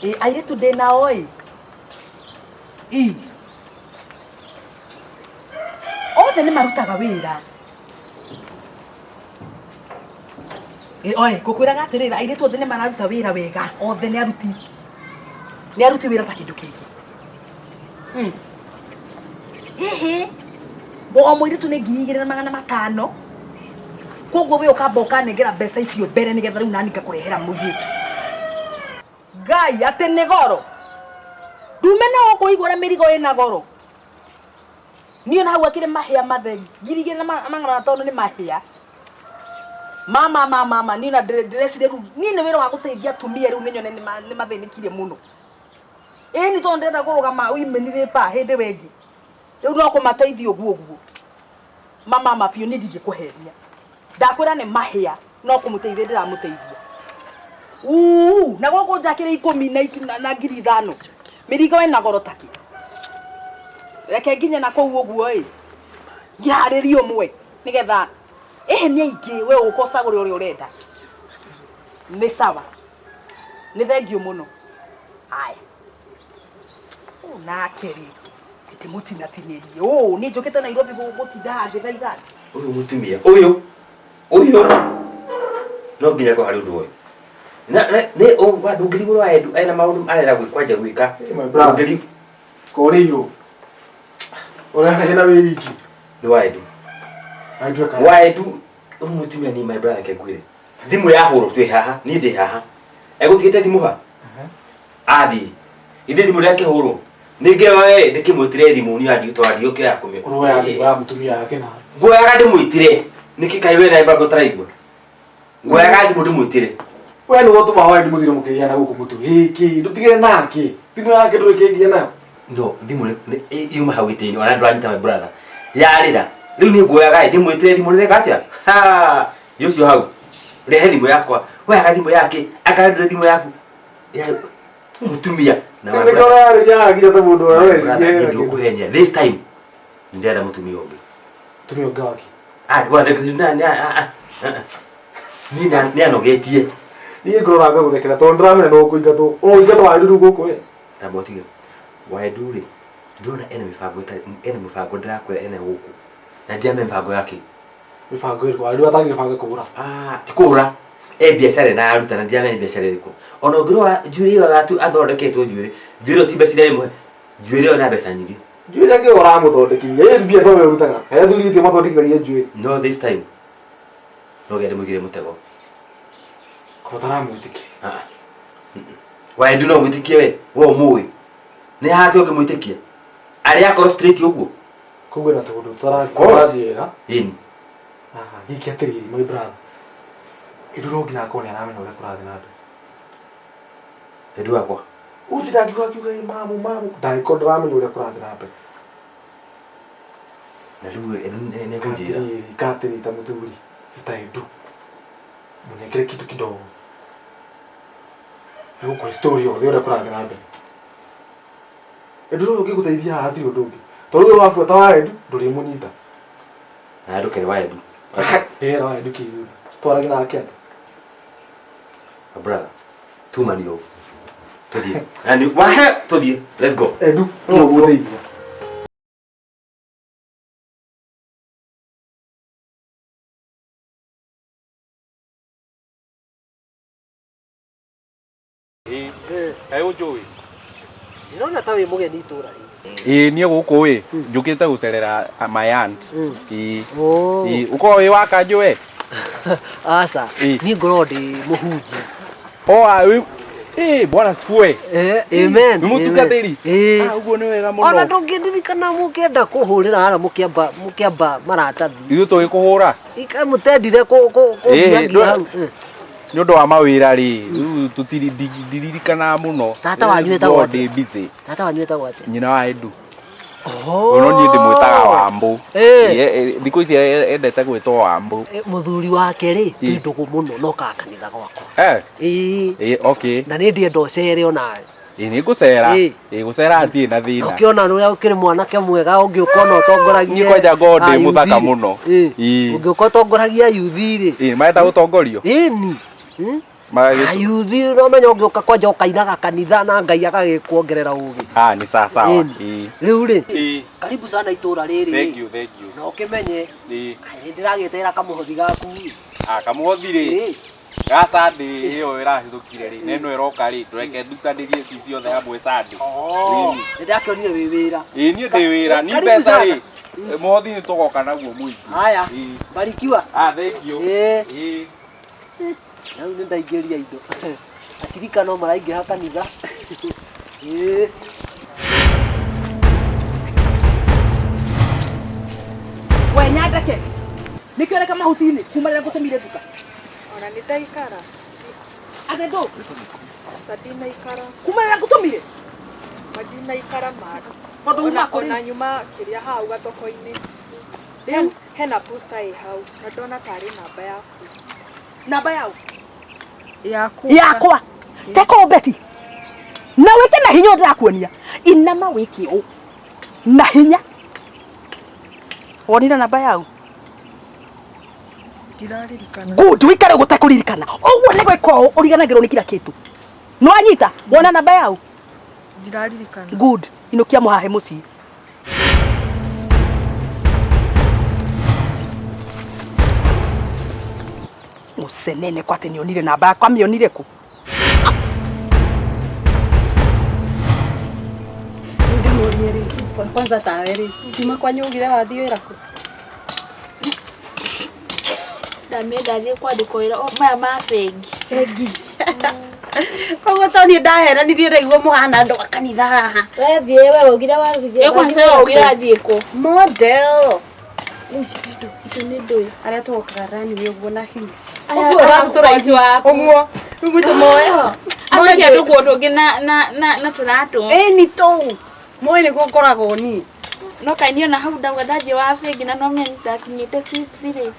Ĩ airĩtu ndĩ nao ĩ. Ĩ. Othe nĩ marutaga wĩra. Ĩ oe ngũkwĩraga atĩrĩrĩ airĩtu othe nĩ mararuta wĩra wega othe nĩ aruti. Nĩ aruti wĩra ta kĩndũ kĩngĩ. Ĩhĩ, o mũirĩtu nĩ 2500. Koguo we ũkamba ũkanengera mbeca icio mbere nĩgetha rĩu nani ngakũrehera mũirĩtu. Ngai atĩ nĩ goro. Ndume na gũkũ igũra mĩrigo ĩna goro. Niĩ na hau akĩrĩ mahĩa matheri. 2500 nĩ mahĩa. Mama mama mama niĩ na ndĩreciria rĩu niĩ nĩ wĩra wa gũteithia atumia rĩu nĩnyone nĩ mathĩnĩkire mũno. Ĩni tondũ ndĩrenda kũrũgama women rape hĩndĩ wengi. Rĩu no kũmateithia ũguo ũguo. Mama mama biũ niĩ ndingĩkũhenia. Ndakwĩra nĩ mahĩa no kũmũteithia ndĩramũteithia. Uu, na gũkũ njakĩrĩ 10 na 5000. Mĩrigo ĩna goro takĩ. Reke nginye na kũu ũguo ĩ. Ngĩharĩrie ũmwe nĩgetha ĩhĩ nĩ aingĩ we ũka ũcagũre ũrĩa ũrenda. Nĩ sawa. Nĩ thengiũ mũno. Haya. Ũũ nake rĩ tindĩmũtinatinĩrie. Ũũ niĩ njũkĩte Nairobi gũtinda haha ngĩthaithana. Ũyũ mũtumia ũyũ ũyũ no nginya kwa harĩ ũndũ ũyũ. Na nĩ ndũngĩrigwo wa Edu ena maũndũ arenda kwanja gwĩka. Ndũngĩrigwo. Kũrĩirwo. Ũrehagĩra wĩ wiki. Nĩ wa Edu. Wa Edu ũyũ mũtumia ni my brother kengwĩre. Thimũ yahũrwo twĩ haha, niĩ ndĩ haha. Egũtigĩte thimũ ha? Athiĩ. Ithe thimũ rĩakĩhũrwo. Ningĩ we ndĩkĩmwĩtire thimũ niĩ anjigĩtwo andigũkĩoya kũmĩ. Ũroya thimũ ya mũtumia yake na. Nguoyaga ndĩmwĩtire. Nĩkĩ kaĩ we nawe bado ũtaraigua? Nguoyaga thimũ ndĩmwĩtire. We nĩwe ũtũmaga wa Edu mũthire mũkĩgĩa na gũkũ mũtwe. Gĩkĩ ndũtigire nake. Thimũ yake ndũrĩ kĩngĩa nayo. No thimũ yuma hau gĩtĩ-inĩ ona ndũranyita my brother. Yarĩra. Rĩu niĩ nguoyaga ndĩmwĩtire thimũ nĩreka atĩa? Ha! Ũcio hau. Rehe thimũ yakwa. Woyaga thimũ yake. Akarendire thimũ yaku. Mũtumia. Na this time ndĩrenda mũtumia ũngĩ. Mũtumia ũngĩ wake. Niĩ nĩanogetie. Niĩ ngorora ngagũthekera tondũ ndĩramenya no ũkũingatwo. Ũingatwo wa Edu rĩu gũkũ we. Tamba ũtige. Wa Edu rĩ, ndĩrona ena mĩbango ĩtarĩ ena mũbango ndĩrakwĩra ena gũkũ. Na ndiramenya mĩbango yake. Mĩbango ĩrĩkũ? Wa Edu atangĩbanga kũgũra. Ti kũgũra. E biacara ĩna aruta na ndiramenya biacara ĩrĩkũ. Ona ũngĩrora njuĩrĩ ĩyo aratu athondeketwo njuĩrĩ. Njuĩrĩ ĩyo ti mbeca iria ĩmwe. Njuĩrĩ ĩyo na mbeca nyingĩ. Njuĩrĩ ĩngĩ ũramũthondekithia. Ĩ mbia to we ũrutaga. Kaĩ athuri itĩ mathondekithagia njuĩrĩ. No this time no ngende mũigĩre mũtego. Korwo ũtaramwĩtĩkia. Wa Edu no mwĩtĩkie we, we ũmũĩ. Nĩ hake ũngĩmwĩtĩkia. Arĩa akorwo straight ũguo. Koguo ena tũũndũ tũtarathiĩ wega. Ĩni. Gĩkĩ atĩrĩrĩ my brother. Edu no nginya akorwo nĩ aramenya ũrĩa kũrathiĩ na mbere. Edu wakwa. Ũtinda akiuga akiuga mamu mamu ndangĩkorwo ndaramenya ũrĩa kũrathiĩ na mbere. Na rĩu Edu nĩ ekũnjĩra. Atĩrĩrĩ katĩrĩ ta mũthuri ta Edu. Mũnengere kitu kidogo. Nĩgũkũhe story yothe ũrĩa kũrathiĩ na mbere. Edu no ũngĩgũteithia haha hatirĩ ũndũ ũngĩ. Tondũ ũyũ wabuata wa Edu ndũrĩmũnyita. Na ndũkere wa Edu. Ndĩrera wa Edu kĩ twaragia nake atĩa? My brother, tuma ni ũũ. Tũthiĩ. Na wahe tũthiĩ. Let's go. Edu no ũgũteithia. Kaĩ ũnjũĩ? Ndĩrona ta wĩ mũgeni itũra rĩrĩ. Ĩĩ niĩ gũkũ ĩ njũkĩte gũcerera my aunt. Ĩĩ. Ĩĩ ũkorwo wĩ wa kanjũ we? Aca, niĩ ngoragwo ndĩ mũhunjia. Oh, ĩĩ bwana asifiwe. Amen. Nĩ mũtungatĩri? Ĩĩ. Ũguo nĩ wega mũno. Ona ndũngĩndirikana mũkĩenda kũhũrĩra harĩa mũkĩamba maratathi. Ithuĩ tũgĩkũhũra? Ika mũtendire kũngiangia hau. Nĩ ũndũ wa mawĩra rĩ, rĩu tũtiri ndiririkanaga mũno. Tata wanyu etagwo atĩa? Ndĩ busy. Tata wanyu etagwo atĩa? Nyina wa Edu. Ono niĩ ndĩmwĩtaga Wambũ. Thikũ ici endete gwĩtwo Wambũ. Mũthuri wake rĩ, twĩ ndũgũ mũno no kaga kanitha gwakwa. Ĩĩ. Okay. Na nĩ ndĩenda ũcere onawe. Ĩĩ nĩ ngũcera. Ĩĩ gũcera hatirĩ na thĩna. Ũkĩona ũrĩa ũkĩrĩ mwanake mwega ũngĩũka ona ũtongoragie. Niĩ kwanja ngorwo ndĩ mũthaka mũno. Ũngĩũka ũtongoragia yuthi rĩ. Ĩĩ marenda gũtongorio? Ĩni. Ayuthi no menya ũngĩũka kwanja ũkainaga kanitha na Ngai agagĩkuongerera ũgĩ. Ah, ni sawa sawa. Rĩu rĩ, karibu sana itũra rĩrĩ. Thank you, thank you. Na ũkĩmenye, kaĩ nĩndĩragĩetera kamũhothi gaku. Ah, kamũhothi rĩ. Ga Sunday ĩyo ĩrahĩtũkire rĩ, na ĩno ĩroka rĩ, ndũreke ndutanĩrie ici ciothe hamwe Sunday. Oh, nĩ ndakĩonire wĩ wĩra. Ĩĩ niĩ ndĩ wĩra, ni Karibu mbeca sana. rĩ, mũhothi nĩ tũgoka naguo mũingĩ. Haya, Ĩĩ. barikiwa. Ah, thank you. Ĩĩ. Ĩĩ. Rĩu nĩ ndaingĩria indo. Acirika no maraingĩra kanitha. Ĩĩ. We nyandeke. Nĩkĩo reka mahuti-inĩ kuma rĩrĩa ngũtũmire nduka. Ona nĩ ndaikara. Atĩ ndũ? Aca ndinaikara. Kuma rĩrĩa ngũtũmire? Ma ndinaikara ma. Tondũ uma Ona kũrĩ? ona nyuma kĩrĩa hau gathoko-inĩ. Rĩu? Hena poster ĩ hau na ndona tarĩ namba yaku. Namba yau? Yaku. Yakwa. Teko Betty. Na wĩke na hinya ũrĩa ndĩrakuonia. Inama wĩke ũũ. Na hinya. Wonire namba yau? Ndiraririkana. Good, wikare ũguo ũtekũririkana. Ũguo nĩ gwĩka ũũ ũriganagĩrwo nĩ kila kĩndũ. Nĩwanyita? Wona namba yau? Ndiraririkana. Good. Inũkia mũhahe mũciĩ. Mũcenene kwa atĩ nĩonire namba yakwa amĩonire kũ? Rĩu ndĩmũrie rĩ, kwanza tawe rĩ, kuma kwanyu ugire wathiĩ wĩra kũ? Ndamie ndathiĩ kwandĩkwo wĩra o maya ma bengi. Bengi. Koguo to niĩ ndaheranithie ndaigua mũhana andũ a kanitha haha. Wethiĩ we waugire wathiĩ. Ĩ kwanza we waugire athiĩ kũ? Model. Rĩu icio nĩ ndũĩ. Icio nĩ ndũĩ. Arĩa tũgokaga runway ũguo na heels. Aya- Ũguo aya ratũ tũraihu. waku. Ũguo. Rĩu gwitũ moe. Atuĩke tũkuo tũngĩ na na na na tũratũ. Ĩni tũu. Moĩ nĩguo ngoragwo niĩ. No kaĩ niĩ ona hau ndauga ndathiĩ wa bengi na no menya ndakinyĩte six rĩ.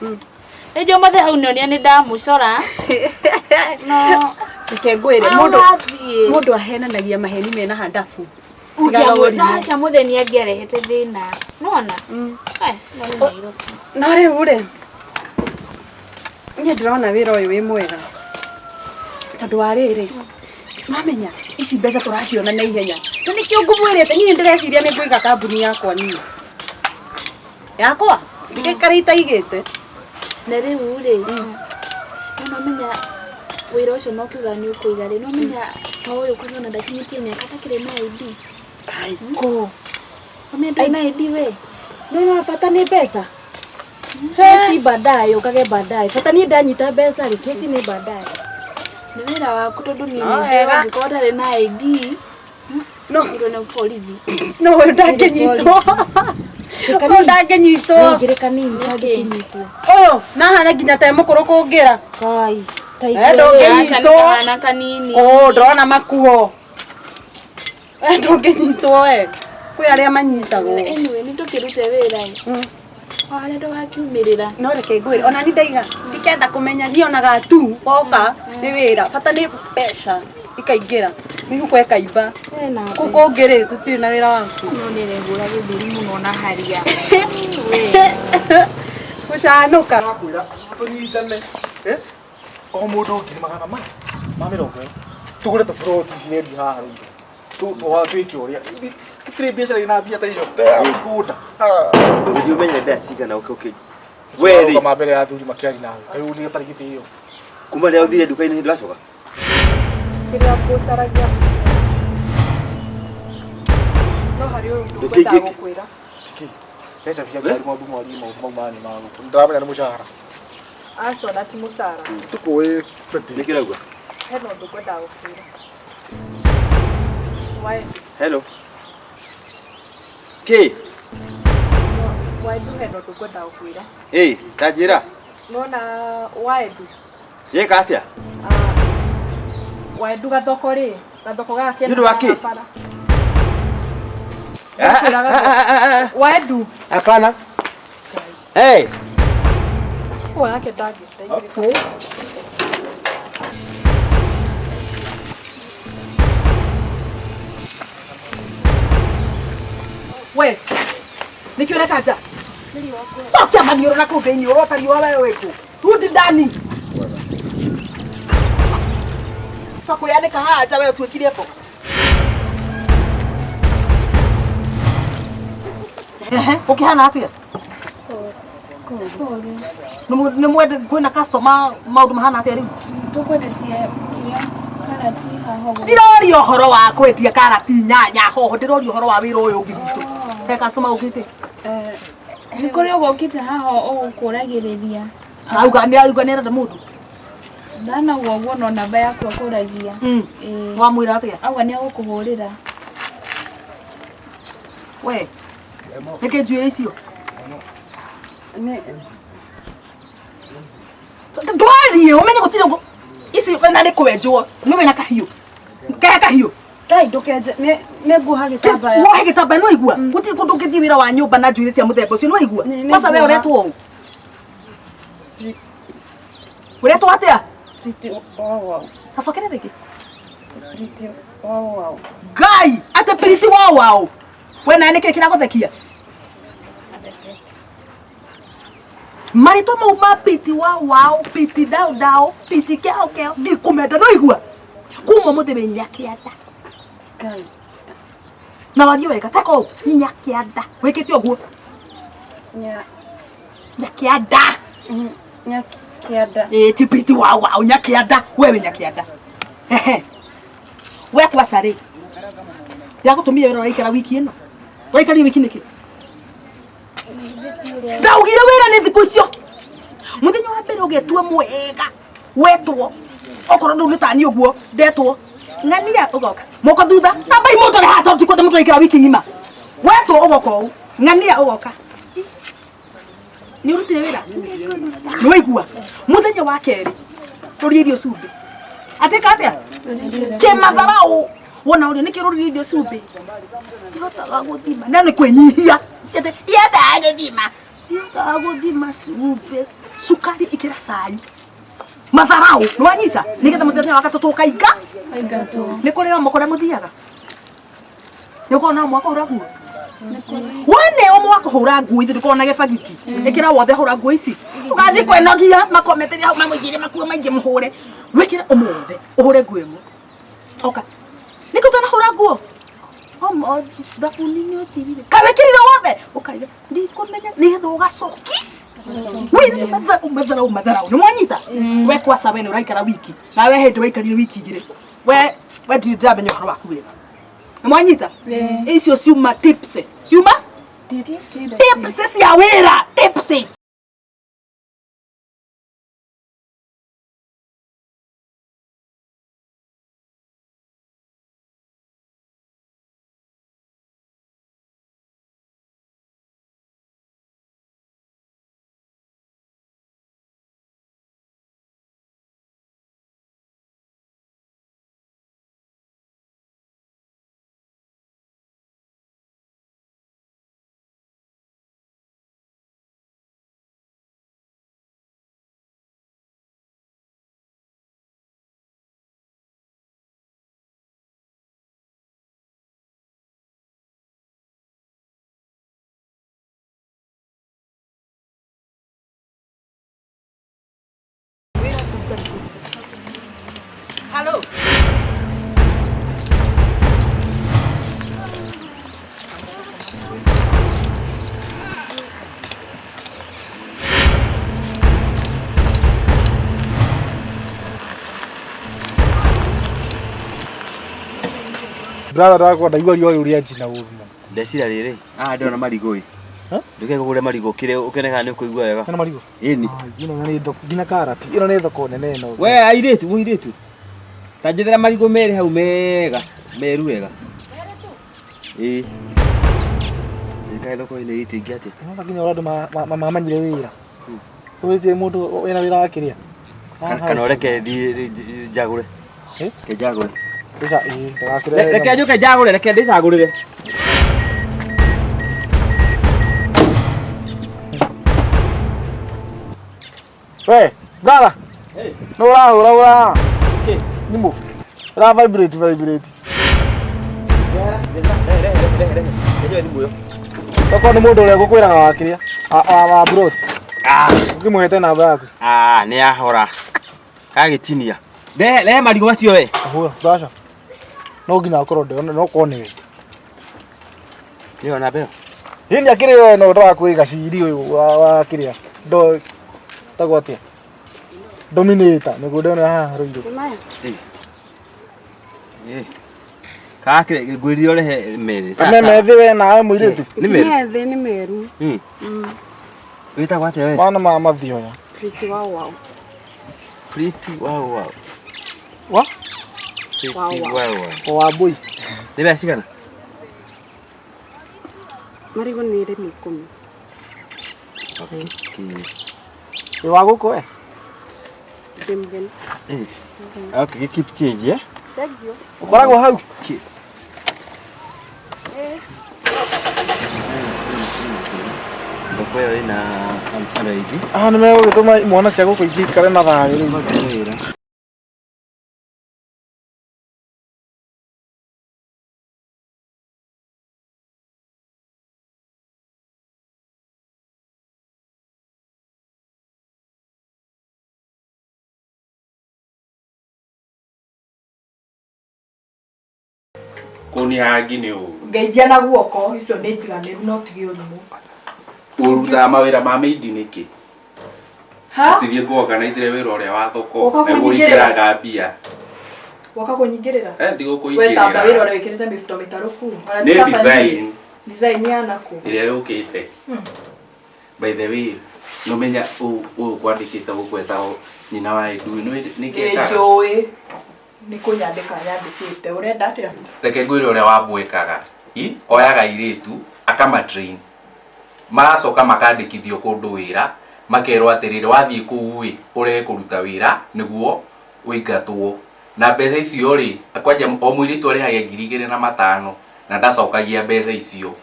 Rĩngĩ ũmũthĩ hau nĩonia nĩ ndamũcora. No Reke ngwĩre Ah, mũndũ ũrathiĩ. mũndũ ahenanagia maheni mena handabu. Tigaga Ũngĩamũ- na ũrimũ. aca mũtheni angĩarehete thĩna. Nĩwona? Eh, no nĩ Nairobi. No rĩu rĩ, niĩ ndĩrona wĩra ũyũ wĩ mwega tondũ wa rĩrĩ mamenya ici mbeca tũraciona na ihenya na nĩkĩo ngũmwĩrĩte niĩ ndĩreciria nĩ ngũiga kambuni yakwa niĩ yakwa ndikaikara itaigĩte Na rĩu rĩ, no nomenya wĩra ũcio no kiuga nĩ ũkũiga rĩ, nomenya ta ũyũ kwanza ona ndakinyĩtie mĩaka atakĩrĩ na ID. Kai kũ? Wamenya ndũrĩ na ID we? No no bata nĩ mbeca. Kesi baadaye ukage baadaye. Bata niĩ ndanyita mbeca rĩ, kesi nĩ baadaye. Nĩ wĩra waku tondũ niĩ No nĩ njũĩ wega. ũngĩkorwo ũtarĩ na ID. No. Ũrĩ na borithi. No ũyũ ndangĩnyitwo. Ũyũ ndangĩnyitwo. Nĩngĩrĩ kanini kangĩkĩnyitwo. Ũyũ nahana nginya ta e mũkũrũ kũngĩra. Kai. Ta Eh, ndũngĩnyitwo. Aca nĩ kahana kanini. Kũ ndĩrona makuo. Eh, ndũngĩnyitwo we. Kwĩ arĩa manyitagwo. Anyway, nĩ tũkĩrute wĩra ĩ. O harĩa tũgakiumĩrĩra. No reke ngwĩre ona ni ndaiga ndikenda kũmenya niĩ onaga tu woka nĩ wĩra bata nĩ mbeca ikaingĩra mĩhuko ĩkaimba kũ kũngĩ rĩ tũtirĩ na wĩra waku. No nĩ rehũra gĩthũri mũno na haria. Gũcanũka. Ndakwĩra tũnyitane eh? O mũndũ ngiri magana ma ma mĩrongo ĩyo tũgũre tũburoti cirendio haha rĩu twĩke ũrĩa tũtirĩ biacara ina mbia ta icio mĩgũnda. Ũgĩthiĩ ũmenye mbeca cigana ũke ũkĩ we rĩ Rũgama mbere ya athuri makĩaria nawe kaĩ nĩ ũtarĩ gĩtĩo. Kuma rĩrĩa ũthire nduka-inĩ nĩ ndwacoka. Kĩrĩa ngũcaragia no harĩ ũndũ Ndũkĩ- ngwendaga gũkwĩra. Mbeca cia ngari maũndũ mwarie maũndũ mau manyu ma gũkũ ndĩramenya nĩ mũcara. Aca ona ti mũcara. Tũkũĩ. Nĩkĩ ũrauga? Hena ũndũ ngwendaga gũkwĩra. Waendu. Hello. Kĩ? Waendu hena ũndũ ngwendaga gũkwĩra. Ĩ, ta njĩra. Nona waendu. Yeka atĩa? Waendu gathoko rĩ, gathoko gaka kena Nĩ ũndũ wa kĩ? bara. Ndakwĩra gathoko. Waendu. Hapana. Hey. Wake ndangĩteithĩka. Okay. We, nĩkĩ ũreka nja? Cokia maniũrũ na kũu thĩinĩ ũrota riũa we wĩkũ? Rudi ndani. Twakwĩyanĩka haha nja we ũtuĩkire mboga. Ehe, ũkĩhana atĩa? Nĩ mwende kwĩna customer maũndũ mahana atĩa rĩu? Tũkwendetie kĩrĩa karati haha ũguo. Ndiroria ũhoro wa kwendia karati nyanya hoho ndĩroria ũhoro wa wĩra ũyũ ũngĩ witũ. He customer ũkĩte? Nĩ kũrĩ ũgũkĩte haha ũgũkũragĩrĩria. Auga nĩ auga nĩ arenda mũndũ. Ndanauga ũguo no namba yaku akũragia. Ĩĩ. Wamwĩra atĩa? Auga nĩ agũkũhũrĩra. We. Nĩkĩ njuĩrĩ icio? Ndwarie ũmenye gũtirĩ ũguo. Ici na nĩ kwenjwo. Nĩ wĩna kahiũ. Kehe kahiũ. Ngai ndũkenje nĩ nguoha gĩtambaya. Wohe gĩtambaya nĩ waigua? Gũtirĩ kũndũ ũngĩthiĩ wĩra wa nyũmba na njuĩrĩ cia mũthemba ũcio nĩ waigua? Nĩ Kwanza we nguoha. ũretwo ũ? Ũretwo atĩa? Riti wao wao. Gacokere rĩngĩ. Riti wao wao. Ngai, atĩ piriti wao wao. We nawe nĩkĩ kĩragũthekia? Marĩtwa mau ma piti wao wao, piti dao dao, piti kĩao kĩao, ndikũmenda no igua. Kuma mũthĩ wĩ nyakĩanda. Ngai. Na warie wega, teka ũũ, nyakĩanda. Wĩkĩte ũguo. Nya Nyakĩanda. nyakĩanda. Ĩĩ ti piti wao wao, nyakĩanda. We wĩ nyakĩanda. Ehe. We kwaca rĩ. Ndagũtũmire wĩra ũraikara wiki ĩno. Ũraikarire wiki nĩkĩ? Ndaugire wĩra nĩ thikũ icio. Mũthenya wa mbere ũgetua mwega. Wetwo. Okorwo ndũ nĩ tani ũguo, ndetwo. Ng'ania ũgoka. Moko thutha. Tambai mũtore haha tondũ ndikwenda mũndũ araikara wiki ng'ima. Wetwo ũgoka ũũ. Ng'ania ũgoka. Nĩ ũrutire wĩra? Nĩ waigua? Mũthenya wa kerĩ rũria irio cumbĩ. Atĩka atĩa? Kĩmatharau. Wona ũrĩa nĩkĩ rũria irio cumbĩ? Ndihotaga gũthima. Na nĩ kwĩnyihia. Ndihotaga gũthima. Ndihotaga gũthima cumbĩ. Cukari ĩkĩra cai. Matharau. Nĩ wanyita? Nĩgetha mũthenya wa gatatũ ũkainga. Aingatwo. Nĩ kũrĩ o kũrĩa mũthiaga? Nĩ ũkoragwo na mwaka ũhũra nguo? Wone o mwaka ũhũra nguo ithe ndũkoragwo na gĩbagiti. Ĩkĩra wothe hũra nguo ici. Ũgathiĩ kwĩnogia makometeria hau mamũigĩre makuo maingĩ mũhũre. Wĩkĩre ũmũothe ũhũre nguo ĩmwe. Oka. Nĩkĩ ũtanahũra nguo? Ũmũthĩ thabuni nĩ ũthirire. Kaĩ wĩkĩrire wothe? Ũkaire ndikũmenya nĩgetha ũgacoki. Wĩra matharau matharau matharau. Nĩ mwanyita? We kwaca we nĩ ũraikara wiki. Na we hĩndĩ waikarire wiki igĩrĩ. We we ndirĩ ndĩramenya ũhoro waku wega. Nĩ mwanyita? Icio ciuma tips. Ciuma? Tips cia wĩra. Tips. Hello. Brother ndakwa ndaigua riũa rĩu rĩa njina ũru mũno. Ndeciria rĩrĩ, haha ndĩrona marigũ ĩ. Ndũke kũgũre marigũ kĩrĩa ũkene kana nĩ ũkũigua wega. Hena marigũ? Ĩni. Ĩno nĩ thoko nginya karati. Ĩno nĩ thoko nene ĩno. We airĩtu, mũirĩtu. Ta njethera marigũ merĩ hau mega, meru wega. Ĩĩ. Ĩkae thoko-inĩ itũ ingĩ atĩa? Nĩwona nginya ũrĩa andũ mamanyire wĩra. Ũrĩtie mũndũ wĩna wĩra wa kĩrĩa. Kana ũreke thiĩ njagũre. Reke njagũre. Reke njũke njagũre, reke ndĩcagũrĩre. We, brother. Nĩ ũrahũra ũra. Thimũ. Ũra vibrate vibrate. Okorwo nĩ mũndũ ũrĩa ngũkwĩraga wa kĩrĩa wa broti. Ũkĩmũhete namba yaku. Ah, nĩ ahora. Kagĩtinia. Rehe rehe marigũ macio we. Ahũra, flasha. No nginya akorwo ndĩrona no korwo nĩwe. Nĩyo namba ĩyo. Hii nĩ akĩrĩ we no ndĩrakwĩra gaciri ũyũ wa kĩrĩa. Ndo tagwo atia? Dominator mĩgũnda ĩno ya haha Rũirũ. Maya. Kake ngwĩrire ũrehe merĩ. Ame methĩ we nawe mũirĩtu. Nĩ meru. Nĩ ethĩ nĩ meru. Mm. Wĩtagwo atĩa we? Wana ma mathioya. Pretty wow wow. Pretty wow wow. Wa? Pretty Wow, wow. wow wow. Wa mbui. Nĩ mbeca cigana? Marigũ nĩ rĩmwe ikũmi. Okay. Wĩ wa gũkũ we? Ndĩ mũgeni. Eh. Okay, keep change eh? Thank you. Ũkoragwo hau? Eh. Thoko ĩyo ĩna andũ aingĩ. Ah, nĩ megũgĩtũma imwana cia gũkũ ingĩ ikare na thayũ rĩu. Wĩra. Kũni hangi nĩ ũru. Ngeithia na guoko icio nĩ njiganĩru no tige ũrimũ. Ũrutaga mawĩra ma mĩindi nĩkĩ? Ha? Tithie ngũorganizere wĩra ũrĩa wa thoko Ũka na kũnyingĩrĩra. gũingĩraga mbia. Woka kũnyingĩrĩra. Eh, We tamba wĩra ndigũkũingĩrĩra. ũrĩa wĩkĩrĩte mĩbuto mĩtarũku. Ona Nĩ ti kaba niĩ. design Design ya nakũ. ĩrĩa yũkĩte. By the way, nũmenya ũyũ kwandĩkĩte gũkũ etagwo nyina wa Edu nĩ kĩkaga. Nĩnjũĩ. Nĩ kũnyandĩka nyandĩkĩte. Ũrenda atĩa? Reke ngwĩre ũrĩa wambwĩkaga. I oyaga airĩtu akamatrain. Magacoka makandĩkithio kũndũ wĩra makerwo atĩrĩrĩ wathiĩ kũu ĩ ũrege kũruta wĩra nĩguo ũingatwo na mbeca icio rĩ kwanja o mũirĩtu arĩhagia 2500 na ndacokagia mbeca icio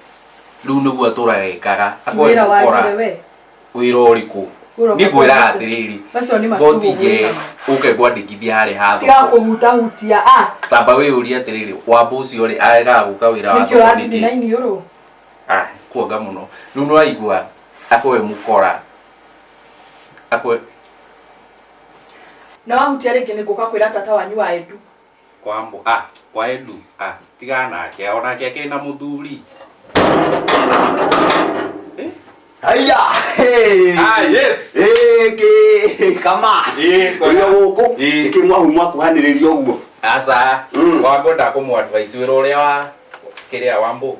rĩu nĩguo atũraga ekaga akoe Wĩra gũkora wagire we. wĩra ũrĩkũ Wĩra niĩ ũka ngwĩraga kũhutahutia. atĩrĩrĩ Macio nĩ makiugo ngotige gwĩka. ũke ngwandĩkithia harĩ ha Tiga thoko kũhutahutia. Ah, tamba wĩyũrie atĩrĩrĩ wamba ũcio rĩ aregaga gũka wĩra wa nĩkĩ thoko ũrathithina nĩkĩ iniũrũ? ah kuonga mũno rĩu nĩwaigua akoe mũkora akoe Na wahutia rĩngĩ nĩ ngũka kwĩra tata wanyu wa Edu. kwambo ah kwa Edu ah tigana nake onake akĩrĩ na mũthuri. Haya. Ah, yes. Ĩkĩ kama. Ũrĩa gũkũ. Ĩkĩ mwahu mwakuhanĩrĩria ũguo. Aca wangwenda kũmũ advice wĩra ũrĩa wa kĩrĩa wambo.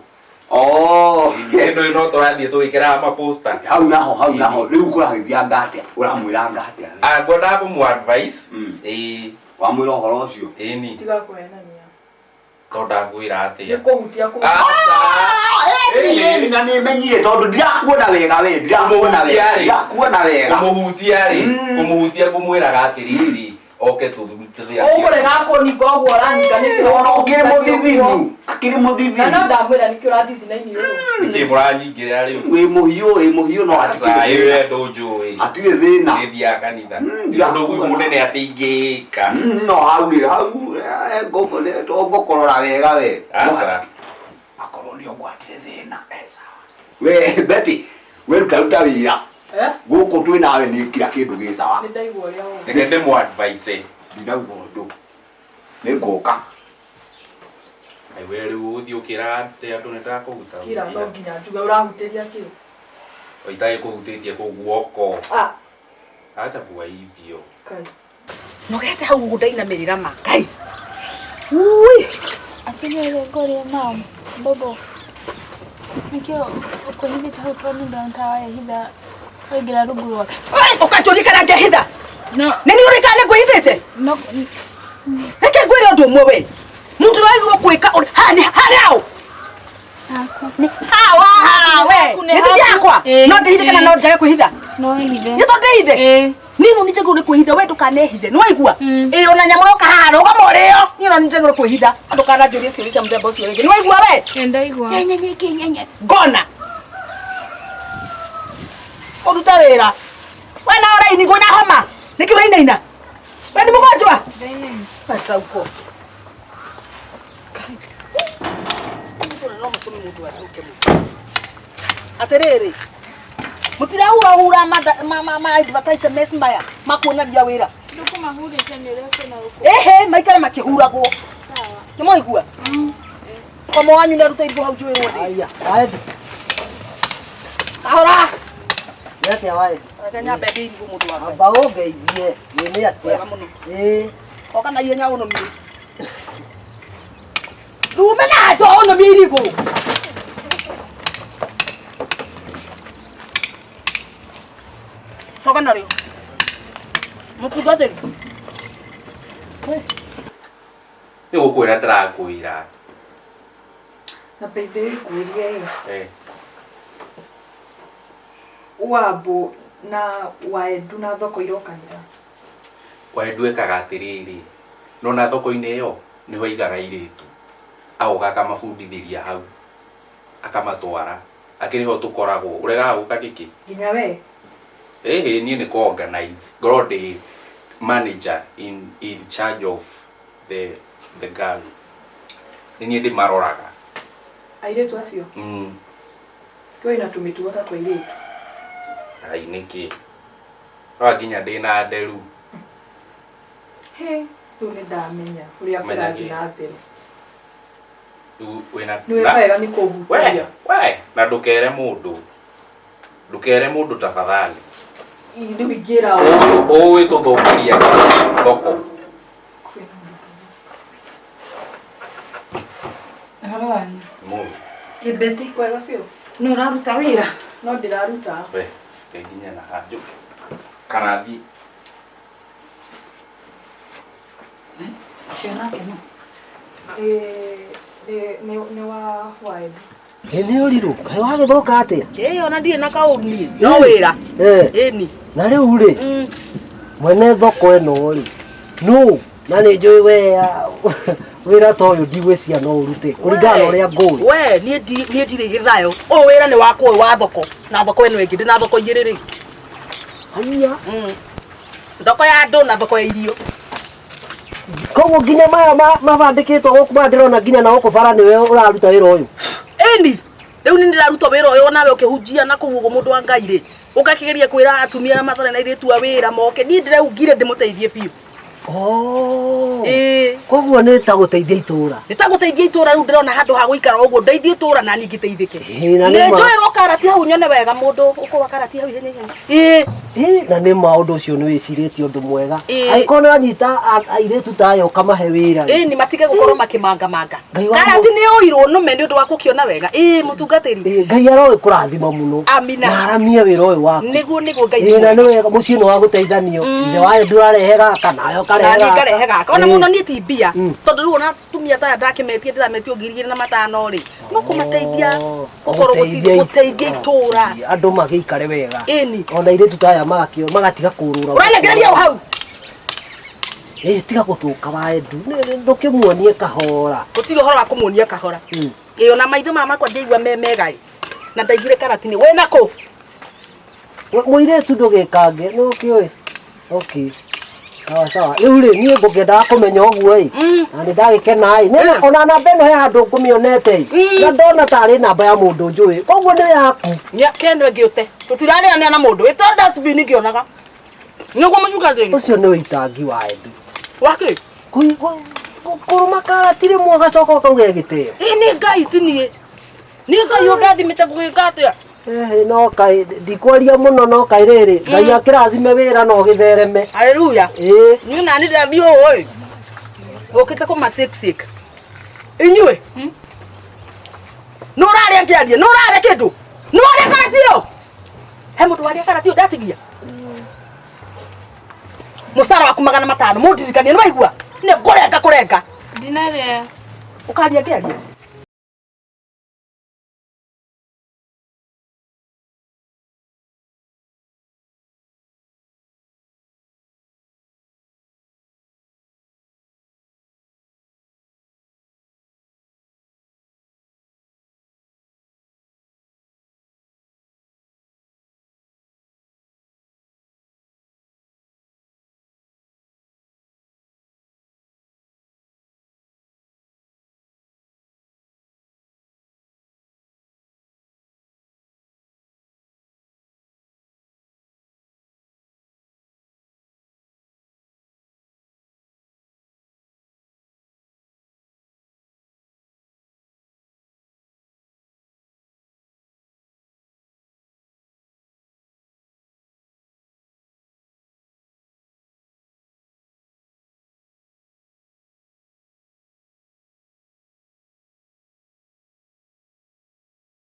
Oh. Ĩno ĩno tũrathiĩ tũgĩkĩraga maposta. Hau naho hau naho rĩu kũragĩthianga atĩa? Ũramwĩranga atĩa? Ah, ngwendaga kũmũ advice. Ĩĩ. Wamwĩra ũhoro ũcio? Ĩni. Tiga kũhenania. Tondũ ndakwĩra Nĩ atĩa. kũhutia kũhutia. Ĩni na nĩ menyire tondũ ndirakuona wega we ndirakuona wega ndirakuona wega. Kũmũhutia rĩ, kũmũhutia ngũmwĩraga atĩrĩrĩ oke tũthutithia. Ũkũrega kũninga ũguo ũraninga nĩkĩ? Ona ũkĩrĩ mũthithinu. Akĩrĩ mũthithinu. Na no ndamwĩra nĩkĩ ũrathithina iniũrũ. Nĩkĩ mũranyingĩrĩra rĩu? Wĩ mũhiũ wĩ mũhiũ no Aca, ĩyo we ndũnjũĩ. Hatirĩ thĩna. Nĩthiaga kanitha. Ũndũ ũguo mũnene atĩ ingĩka. No hau rĩ hau ngũkũrora wega we. Aca. Akorwo nĩ ũgwatire thĩna. We Betty, we ruta ruta wĩra. Eh? Gũkũ twĩ nawe nĩ kira kĩndũ gĩ sawa. Nĩ ndaigua ũrĩa wauga. Reke ndĩmũ advice. Ndinauga ũndũ. Nĩ ngũka. Ai we rĩu ũgũthiĩ ũkĩraga atĩ andũ nĩ ndakũhuta. Kira no nginya njuge ũrahutĩria kĩ? Itarĩ kũhutĩtie kũu guoko. Ah, Acha kuwaithio. kai. Nogete hau ũguo ndainamĩrĩra ma. Ngai. Ui. Atigere ngorĩa mam bobo nĩkĩo ũkwĩhithĩte hau tondũ nĩ ndona ta wehitha waingĩra rungu rwake. Ũkanjũria kana ngehitha? No. Nĩ niĩ ũrĩ kana nĩ ngwĩhithĩte? No. Reke ngwĩre ũndũ ũmwe we. Mũndũ ũragĩrĩirwo gwĩka ũrĩa haha nĩ harĩa hau. Hawa haha we. Haku nĩ Nĩ thidi haku. yakwa. Ĩĩ, No ndĩhithe kana ĩĩ. no njage kwĩhitha? No wĩhithe. Nĩ to ndĩhithe? Niĩ no nĩnjagĩrĩirwo nĩ kwĩhitha we ndũkanehithe. Nĩ waigua? Ĩĩ ona nyamũ yoka haha rũgama ũrĩo. Niĩ no nĩnjagĩrĩirwo kwĩhitha. Ndũkananjũrie ciũria cia mũthemba ũcio rĩngĩ. Nĩ waigua we? Ĩĩ ndaigua. Nyenyenyenyenye. Ngona. Ũrute wĩra. We na ũraini ngwĩna homa. Nĩkĩ ũrainaina? We nĩ mũgonjwa? Atauko. Atĩrĩrĩ, mũtirahurahura ma advertisements maya makuonaria wĩra. Ndũkũmahurĩte nĩ ũrĩa kwĩna gũkũ. Ĩhĩ, maikare makĩhuragwo. Sawa. Nĩ mwaigua? Komo wanyu nĩ arutĩirwo hau njũĩ wothe. Kahora. Nĩ atĩa waĩ? Reke nyambe ndĩe irigũ mũndũ wa Ngai. Amba ũngeithie. Ĩ nĩ atĩa? Wega mũno. Ĩ. Oka na ihenya ũnũmie. Ndume na nja ũnũmie irigũ. Coka narĩo. Mũtungatĩri. Nĩ gũkwĩra ndĩrakwĩra. Na by the way ngwĩrie ĩ, Eh. Wambũ na Waendu na thoko irokanĩra. Waendu ekaga atĩrĩrĩ, nona thoko-inĩ ĩyo nĩho aigaga airĩtu, agoka akamabundithĩria hau, akamatwara, akĩrĩ ho tũkoragwo, ũregaga gũka nĩkĩ? Nginya we? Ĩhĩ, niĩ nĩ kũ organize, ngorwo ndĩ manager in charge of the girls, nĩ niĩ ndĩmaroraga. Airĩtu acio? Mm. Kĩo ĩna tũmĩtugo ta twa airĩtu. Ai nĩkĩ? Rora nginya ndĩna nderu. Hĩ, rĩu nĩ ndamenya ũrĩa Menya kũrathiĩ kĩ? na mbere. Rĩu wĩna Nĩ wĩka wega nĩ kũhutaria. We, we, na ndũkere mũndũ. Ndũkere mũndũ tafadhali. Rĩu ingĩra Ũĩ tũthũkĩria thoko. Ũhoro wanyu? Mũthĩ. Ĩ Betty, Kwega biũ. No ũraruta wĩra? No ndĩraruta. We, reke nginye na haha njũke. Kana thiĩ. Ũcio nake nũ? Nĩ wa Waendu. Ĩ nĩ ũrirũ, kaĩ wagĩthũka atĩa? Ĩ ona ndirĩ na kaũru niĩ. No wĩra. Ĩni. Na rĩu rĩ, mwene thoko ĩno rĩ, nũ? Na nĩ njũĩ we wĩra ta ũyũ ndigwĩciria no ũrute kũringana na ũrĩa ngũĩ. We, niĩ niĩ ndirĩ gĩthayo. Ũyũ wĩra nĩ wakwa ũyũ wa thoko. Na thoko ĩno ĩngĩ, ndĩna thoko igĩrĩ rĩ. Haiya. Thoko ya andũ na thoko ya irio. Koguo nginya maya mabandĩkĩtwo gũkũ maya ndĩrona nginya na gũkũ bara nĩwe ũraruta wĩra ũyũ. Ĩni, rĩu nĩ ndĩraruta wĩra ũyũ nawe ũkĩhunjia na kũu ũguo mũndũ wa Ngai rĩ. Ũgakĩgeria kwĩra atumia arĩa matarĩ na airĩtu a wĩra moke. Niĩ ndĩraugire ndĩmũteithie biũ. Oh. Ĩĩ. Koguo nĩ ta gũteithia itũra. Nĩ ta gũteithia itũra rĩu ndĩrona handũ ha gũikara ũguo ndeithie itũra na niĩ ngĩteithĩke. Ĩĩ, na nĩ Nĩ ma- njũĩrwo karati hau nyone wega mũndũ ũkũwa karati hau ihenya ihenya. Ĩĩ. Ĩĩ, na nĩ ma ũndũ ũcio nĩ wĩcirĩtie ũndũ mwega. Ĩĩ. Angĩkorwo nĩ wanyita airĩtu ta aya ũkamahe wĩra rĩ. Ĩĩ ni matige gũkorwo makĩmangamanga. Ngai wa Karati nĩ ũirwo nũme nĩ ũndũ wa gũkĩona wega. Ĩĩ mũtungatĩri. Ĩĩ, Ngai arogĩkũrathima mũno. Amina. Na aramie wĩra ũyũ waku. Nĩguo nĩguo Ngai. Ĩĩ, na nĩ wega mũciĩ nĩ wa gũteithanio. Ithe wayo ndũrarehe gaka nawe ũkarehe Na niĩ gaka. ngarehe gaka. Ona Ĩĩ. mũno niĩ ti mbia. Tondũ rĩu ona atumia ta aya ndakĩmetie ndĩrametio 2500 rĩ. No kũmateithia gũkorwo gũteithia itũra. Andũ magĩikare wega. Ĩni. Ona airĩtu ta aya magakĩo magatiga kũrũra. Ũranegereria o hau. Ĩĩ, tiga gũthũka waendu. Ndũkĩmuonie kahora. Gũtirĩ ũhoro wa kũmuonia kahora. Ĩĩ ona maitho maya makwa ndiaigua me mega ĩ. Na ndaiguire karati-inĩ. Wĩ nakũ? Mũirĩtu ndũgĩkange, nĩ ũkĩũĩ? Okay. Sawa sawa. Rĩu rĩ, niĩ ngũkĩendaga kũmenya ũguo ĩ. Na nĩ ndagĩkena ĩ. Nĩ ona namba ĩno he handũ ngũmĩonete ĩ. Na ndona tarĩ namba ya mũndũ njũĩ. Koguo nĩ yaku. Keno ĩngĩ ũte. Tũtirarĩanĩra na mũndũ. Ĩta dustbin ngĩonaga. Nĩguo mũtungatĩri. Ũcio nĩ ũitangi wa Endu. Wakĩ? Kũrũma karati rĩmwe ũgacoka ũkauga ĩgĩteo. Ĩ nĩ Ngai ti niĩ. Nĩ Ngai ũndathimĩte gũgĩka atĩa? Ĩhĩ, no kaĩ ndikwaria mũno no kaĩ rĩrĩ Ngai akĩrathime wĩra no ũgĩthereme. Haleluya. Ĩĩ. Niĩ nani ndĩrathiĩ ũũ ĩ. Ũkĩte kũma six six. Inyuĩ. Nũ ũrarĩa ngĩaria? Nũ ũrarĩa kĩndũ? Nũ warĩa karati ĩyo? He mũndũ warĩa karati ĩyo ndatigia? Mũcara waku 500 mũndirikanie nĩ waigua? Nĩ ngũrenga kũrenga. Ndinarĩa. Ũkaria ngĩaria.